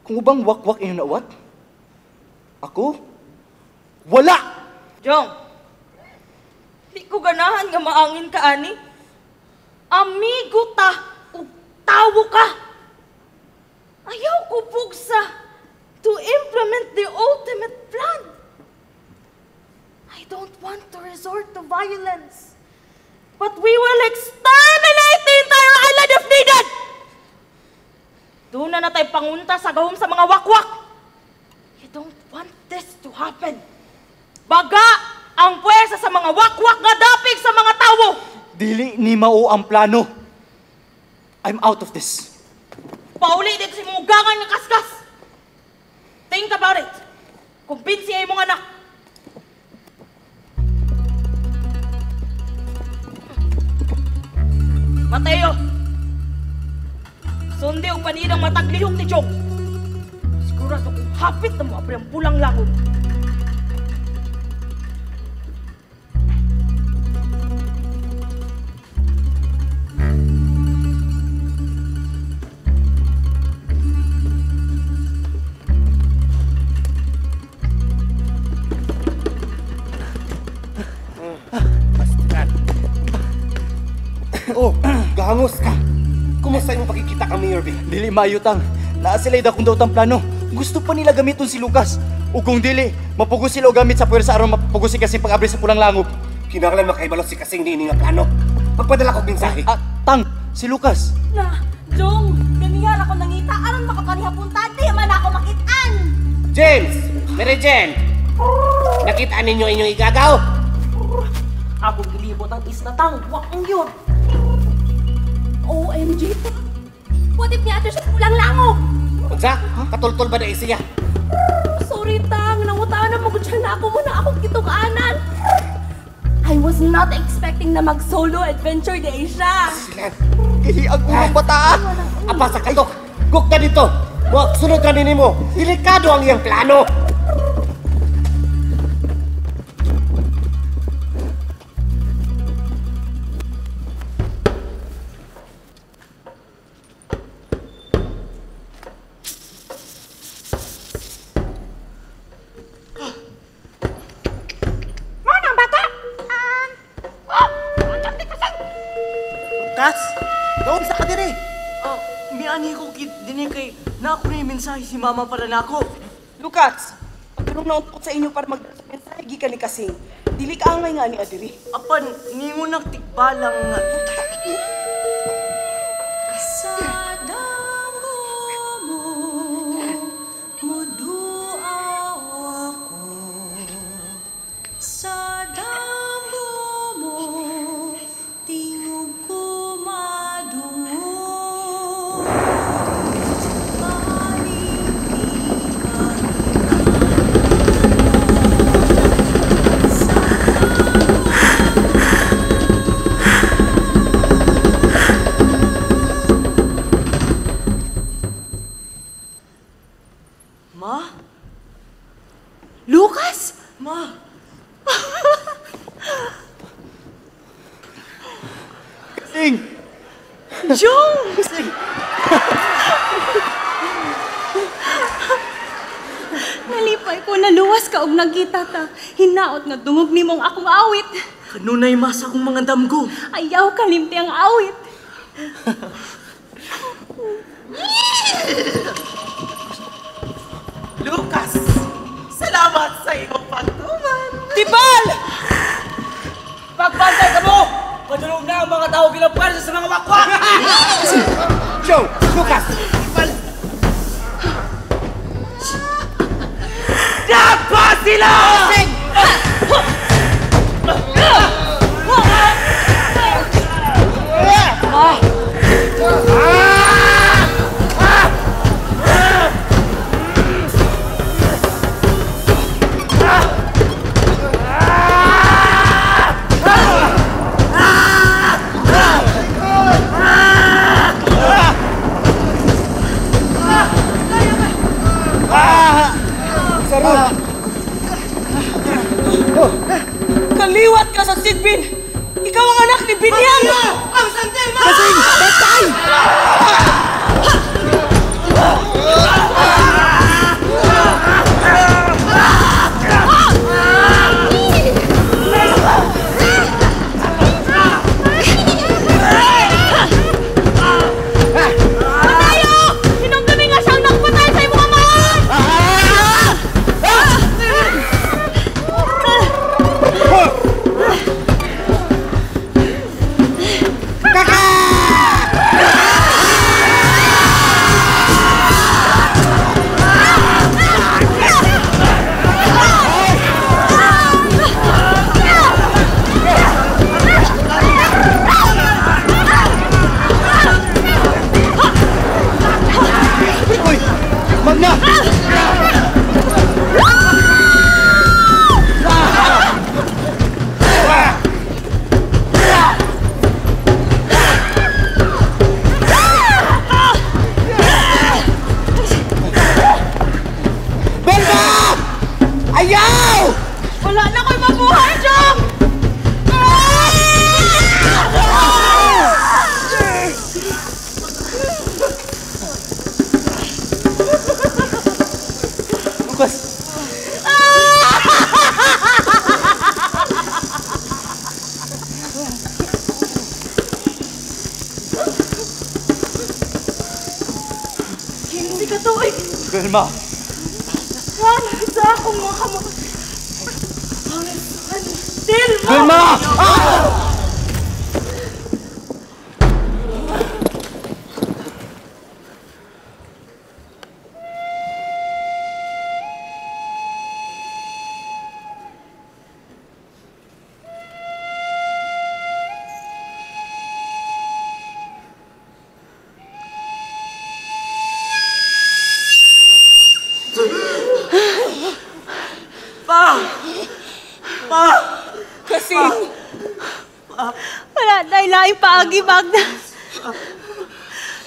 Kung ubang wakwak inyo na what? Ako? Wala! Jong, di ko ganahan nga maangin ka, ani. Amigo ta, ug tawo ka. Ayaw ko pugsa to implement the ultimate plan. I don't want to resort to violence. But we will exterminate the entire island if needed! Doon na natay pangunta sa gahom sa mga wakwak. You don't want this to happen. Baga ang puwersa sa mga wakwak nga dapig sa mga tawo. Dili ni mao ang plano. I'm out of this. Pauli dito sa imong ugangan nga kaskas. Think about it. Kumbinsi ay imong anak. Mateo, sundi og paninang mataglihok ni Jong. Sigurado kung hapit na mo abri ang pulang langob. Oh, gahangos ka. Kumusta imong pakikita kang Mayor B? Dili maayo tang. Naa sila dakong daotang plano. Gusto pa nila gamiton si Lucas. Ug kung dili, mapugos sila og gamit sa puwersa aron mapugos si Kasing pag-abri sa pulang langob. Kinahanglan makaibalo si Kasing niini nga plano. Magpadala kog mensahe. Tang, si Lucas. Na, Jong, ganihar ako nangita aron makaparihapon ta, di man ako makitaan. James, Mary Jane. Nakita ninyo inyong igagaw? Akong gilibot ang isla tang, wa ang yun. OMG. What if niya ato siya pulang langob? Unsa? Katultol ba na siya? Sorry tang, nangutaan na magud siya na ako mo na akong gitukanan. I was not expecting na mag-solo adventure day siya. Ang unang bataan! Apa sa katok! Gukta dito! Wag sunod ra nimo. Delikado ang iyang plano. Doon sa kadiri. Oh, miani ko dinhi kay na ako ni mensahe si mama para nako. Lucas, pagkarong nauntok sa inyo para magmensahe gikan ni Kasing. Dili ka angay nga ni adiri. Apan ningon nagtikbalang nga. Sa danggo mo, muduaw ako. Sa danggo mo, tingog ko madungog. Ma? Lucas? Ma? Kasing! Jong! Kasing! Nalipay ko, naluwas ka og nagkita ta. Hinaot nga dungog nimong akong awit. Kanunay mas akong mga damgo. Ayaw kalimti ang awit. Lucas, salamat sa iyong pagtuman. Tibal! Pagbantay ka mo! Padulong na ang mga tao bilang pwersa sa mga wakwak! Joe! Lucas! Dapa sila! Kaliwat ka sa Sigbin! Ikaw ang anak ni Binyang! Ang santema! Kasing! Bantay! Patayo! Hinumdumi nga siyang nagpatay sa imong amahan! Uy! Magna! Belma! Ayaw! Wala na ko'y mabuhay, Jong! Lucas! Vilma! Juan, sa akong mga kamot. Ang santil mo! Vilma! Ah! Pa! Pa! Kasi... Wala na ilaing paagi, Magna.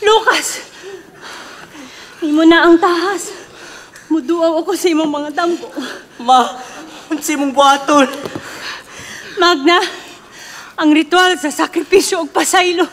Lucas! Imo na ang tahas. Muduaw ako sa imong mga damgo. Ma! Unsa imong buhaton? Magna, ang ritual sa sakripisyo og pasaylo.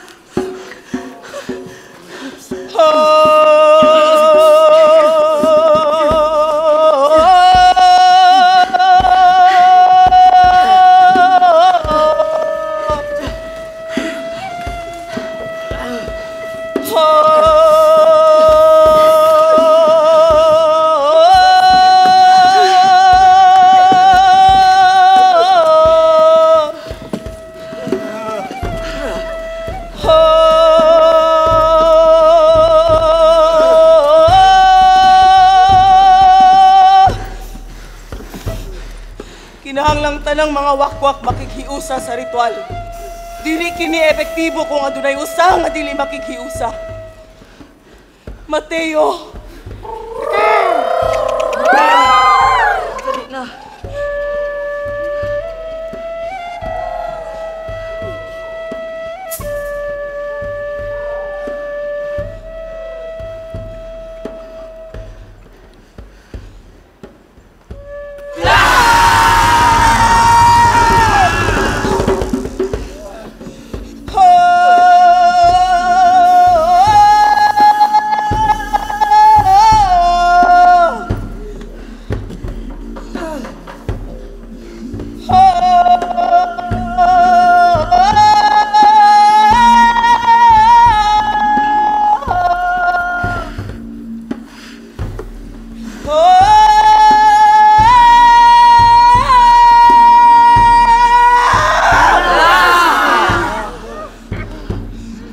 Kinahanglang tanang mga wakwak makighiusa sa ritual. Dili kini epektibo kung adunay usa nga dili makighiusa. Mateo. Dali na.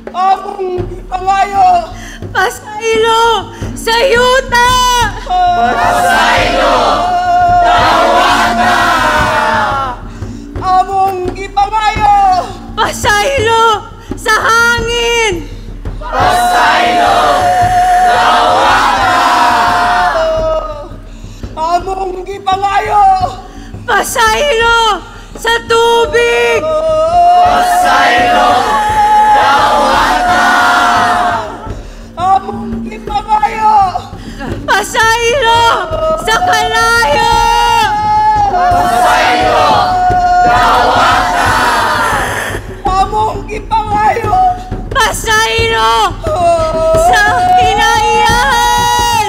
Among gipangayo! Pasaylo! Sa yuta! Pasaylo! Dawata! Among gipangayo! Pasaylo! Sa hangin! Pasaylo! Dawata! Among gipangayo! Pasaylo! Sa tubig! Pasaylo! Dawata! Among gipangayo! Pasaylo! Sa kalayo! Pasaylo! Dawata! Among gipangayo! Pasaylo! Sa kinaiyahan!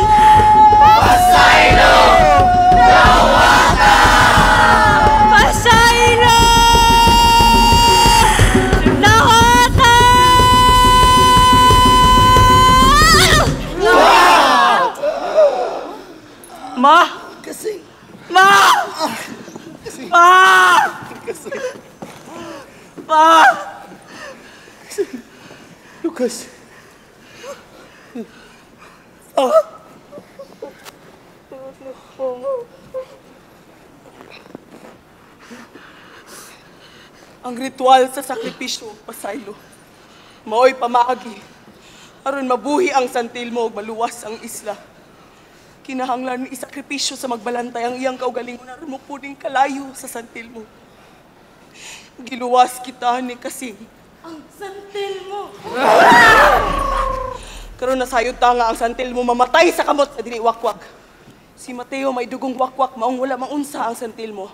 Pasaylo! Dawata! Pasaylo! Dawata! Ma! Kasi... Ma! Kasi... Ma! Kasi... Pa! Kasi... Lucas... Ah! Ang ritual sa sakripisyo, pasaylo. Maoy pamaagi. Aron mabuhi ang santilmo ug maluwas ang isla. Kinahanglan isakripisyo sa magbalantay ang iyang kaugalingon aron mo puning kalayo sa santilmo. Giluwas kita ni Kasing. Ang santil mo! Karon nasayod ta nga ang santilmo mamatay sa kamot sa dili wakwak. Si Mateo may dugong wakwak maong wala maunsa ang santilmo.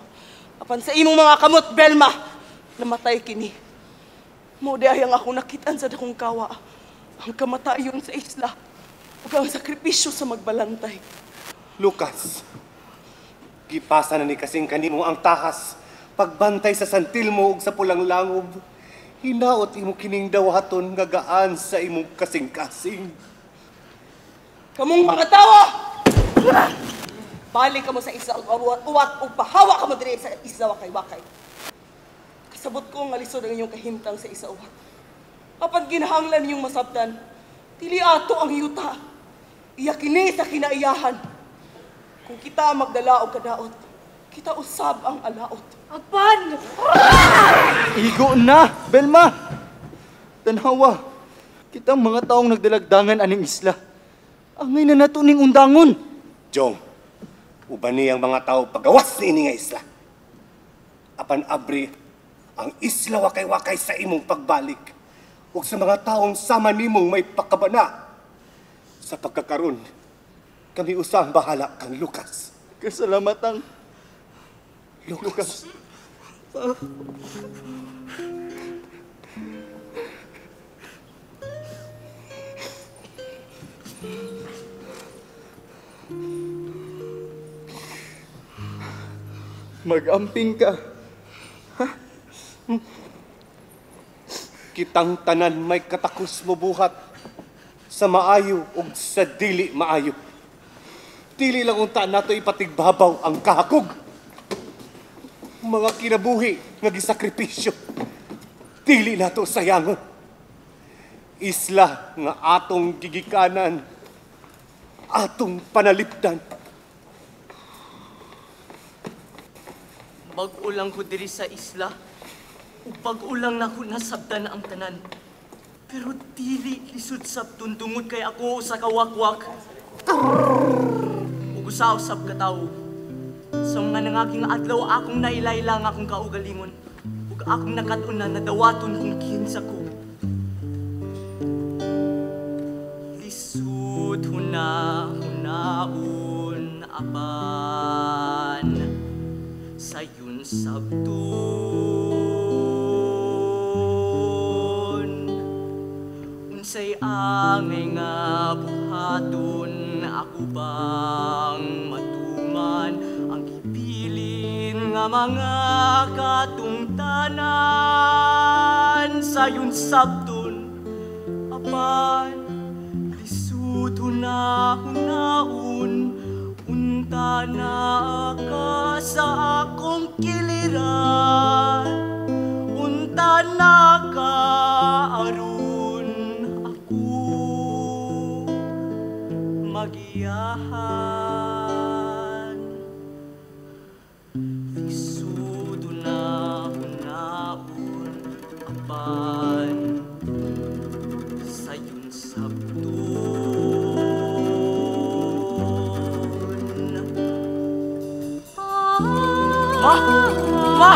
Apan sa imong mga kamot, Belma, namatay kini. Mao di ay ang akong nakitaan sa dakong kawa. Ang kamatayon sa isla ug ang sakripisyo sa magbalantay. Lucas, gipasa na ni Kasing kanimo ang tahas pagbantay sa santilmo ug sa pulang langob. Hinaot imo kining dawaton nga gaan sa imong kasing-kasing. Kamong mga tawo! Balik ka mo sa isla uwat ug pahawa ka mo diri sa isla wakay-wakay. Kasabot ko nga lisod ang inyong kahimtang sa isla uwat. Apan ginahanglan ninyong masabtan, dili ato ang yuta. Iya kini sa kinaiyahan. Kung kita ang magdala og kadaot, kita usab ang alaot. Apan! Igo na, Belma! Tanhawa, kitang mga taong nagdalagdangan aning isla. Angay na nato ning undangon. Jong, uban ni ang mga tao pagawas niini nga isla. Apan abri ang isla wakay-wakay sa imong pagbalik ug sa mga taong sama nimong may pakabana. Sa pagkakaron, kami usa ang bahala kang Lucas. Kasalamatang Lucas. Mag-amping ka. Kitang tanan may katakos mo buhat sa maayo ug sa dili maayo. Dili lang unta nato ipatigbabaw ang kahakog. Mga kinabuhi nga gisakripisyo. Dili nato sayangon. Isla nga atong gigikanan, atong panalipdan. Bag-o lang ko diri sa isla. Ug bag-o lang nako nasabdan ang tanan. Pero dili lisod sabton tungod kay ako usa ka wakwak. Ug usa usab ka tawo. Sa mga nangaging adlaw akong nailayla ang akong kaugalingon. Ug akong nakat-unan na dawaton kung kinsa ko. Lisod huna-hunaon apan sayon sabton. Unsay angay nga buhaton, ako bang matuman ang gibilin nga mga katungtanan? Sayon sabton apan lisod huna-hunaon, unta na ka sa akong kiliran, unta na ka aron ako magiyahan. Lisod huna-hunaon apan sayon sabton. Ma! Ma!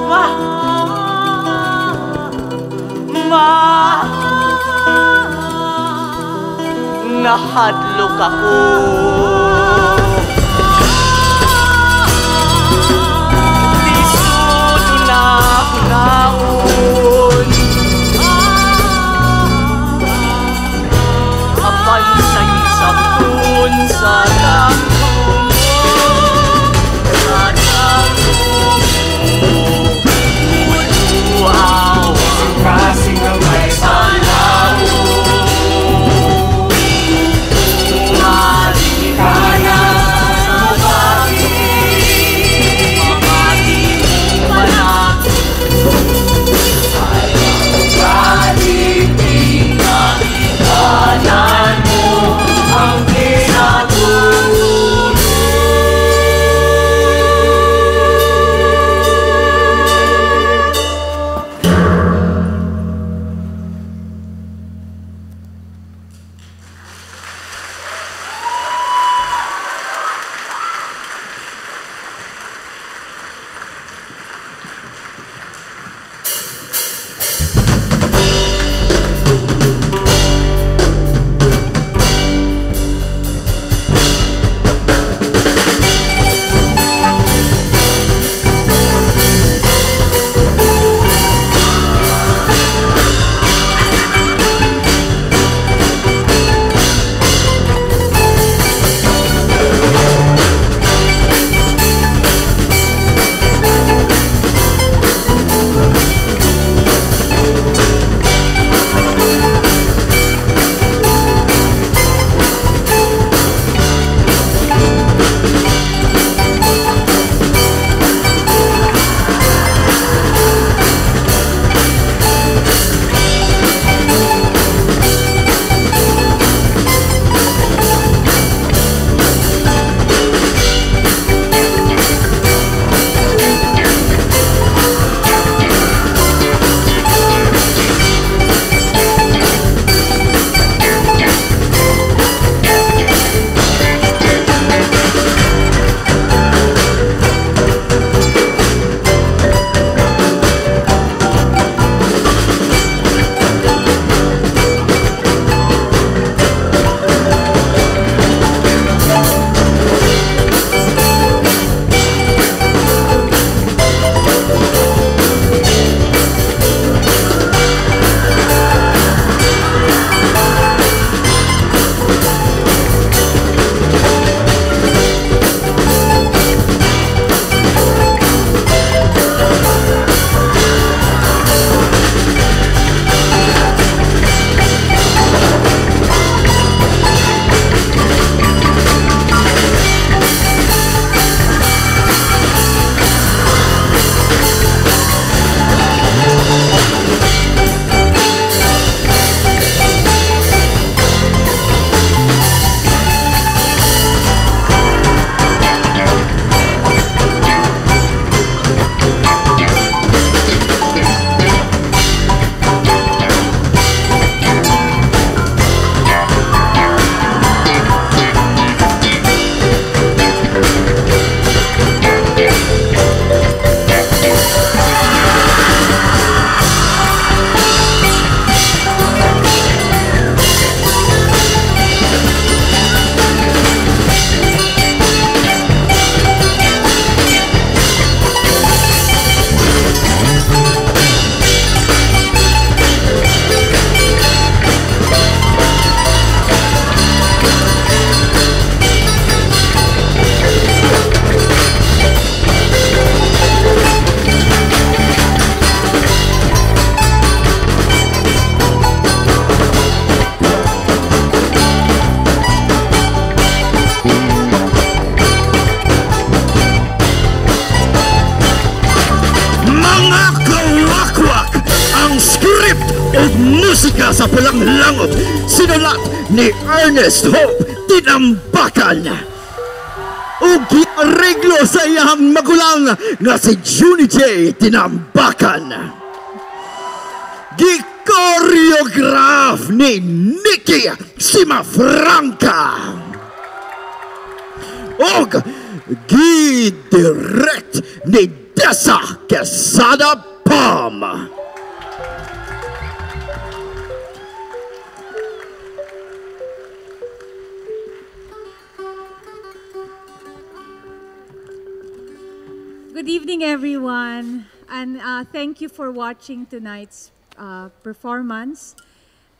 Ma! Ma! Nahadlok ako. Lisod huna-hunaon apan sayon sabton sa dangko mo, sa dangko mo. Mutuaw Kasing ang may salaw. Umaling ka. Gikan sa Pulang Langob, sinulat ni Ernest Hope Tinambacan. Ug giareglo sa iyang magulang nga si Junie J. Tinambacan. Gi-choreograph ni Nikki Simafranca. Og gi-direct ni Dessa Quesada Palm. Good evening, everyone, and thank you for watching tonight's performance.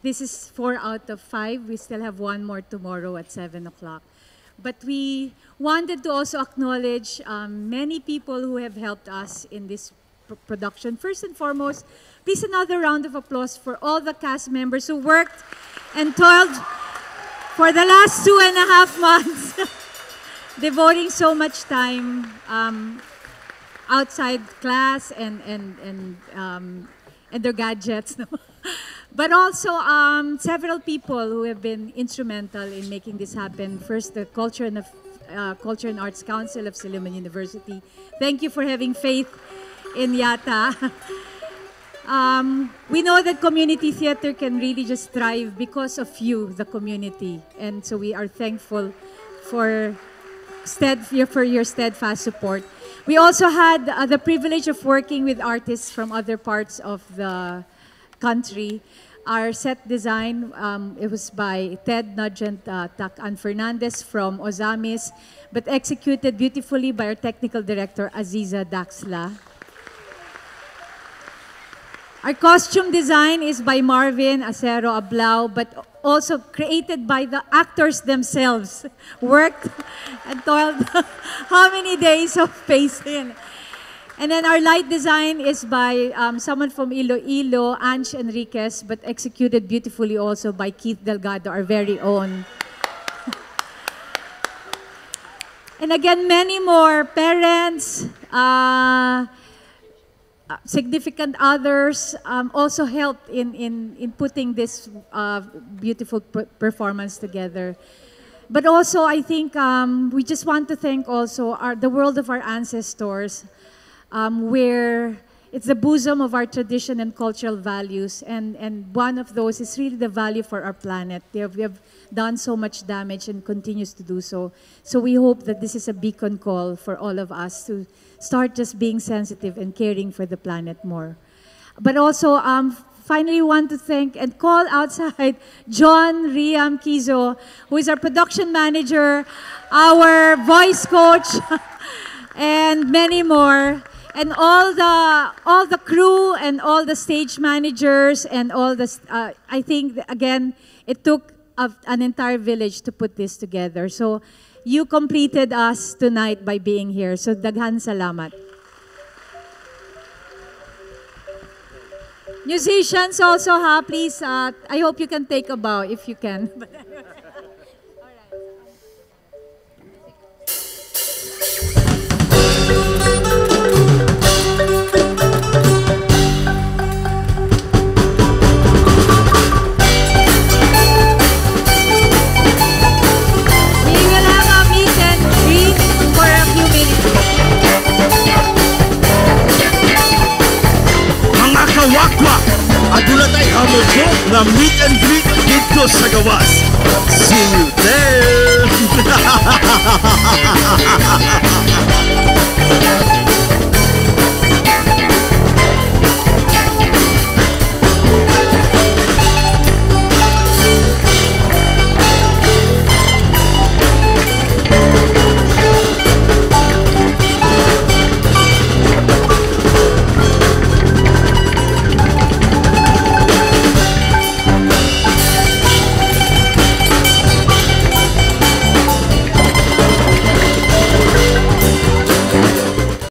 This is 4 out of 5. We still have one more tomorrow at 7 o'clock. But we wanted to also acknowledge many people who have helped us in this production. First and foremost, please another round of applause for all the cast members who worked and toiled for the last 2.5 months, devoting so much time outside class and their gadgets. No? But also several people who have been instrumental in making this happen. First, the Culture and Arts Council of Silliman University. Thank you for having faith in YATA. We know that community theater can really just thrive because of you, the community. And so we are thankful for your steadfast support. We also had the privilege of working with artists from other parts of the country. Our set design, it was by Ted Nugent Takan Fernandez from Ozamis, but executed beautifully by our technical director, Aziza Daxla. Our costume design is by Marvin Acero Ablao, but also created by the actors themselves. Worked and toiled how many days of pacing. And then our light design is by someone from Iloilo, Ange Enriquez, but executed beautifully also by Keith Delgado, our very own. And again, many more parents, significant others also helped in putting this beautiful performance together. But also, I think we just want to thank also the world of our ancestors, where it's the bosom of our tradition and cultural values. And one of those is really the value for our planet. We have done so much damage and continues to do so. So we hope that this is a beacon call for all of us to start just being sensitive and caring for the planet more. But also, finally want to thank and call outside John Riam Kizo, who is our production manager, our voice coach, and many more. And all the crew and all the stage managers and all the, I think, again, it took an entire village to put this together. So you completed us tonight by being here. So daghan salamat. Musicians also, ha, please, I hope you can take a bow if you can. We will have a meet and greet for a few minutes. Mga kawakwak, aduna tay hamugok nga meet and greet didto sa gawas. See you there!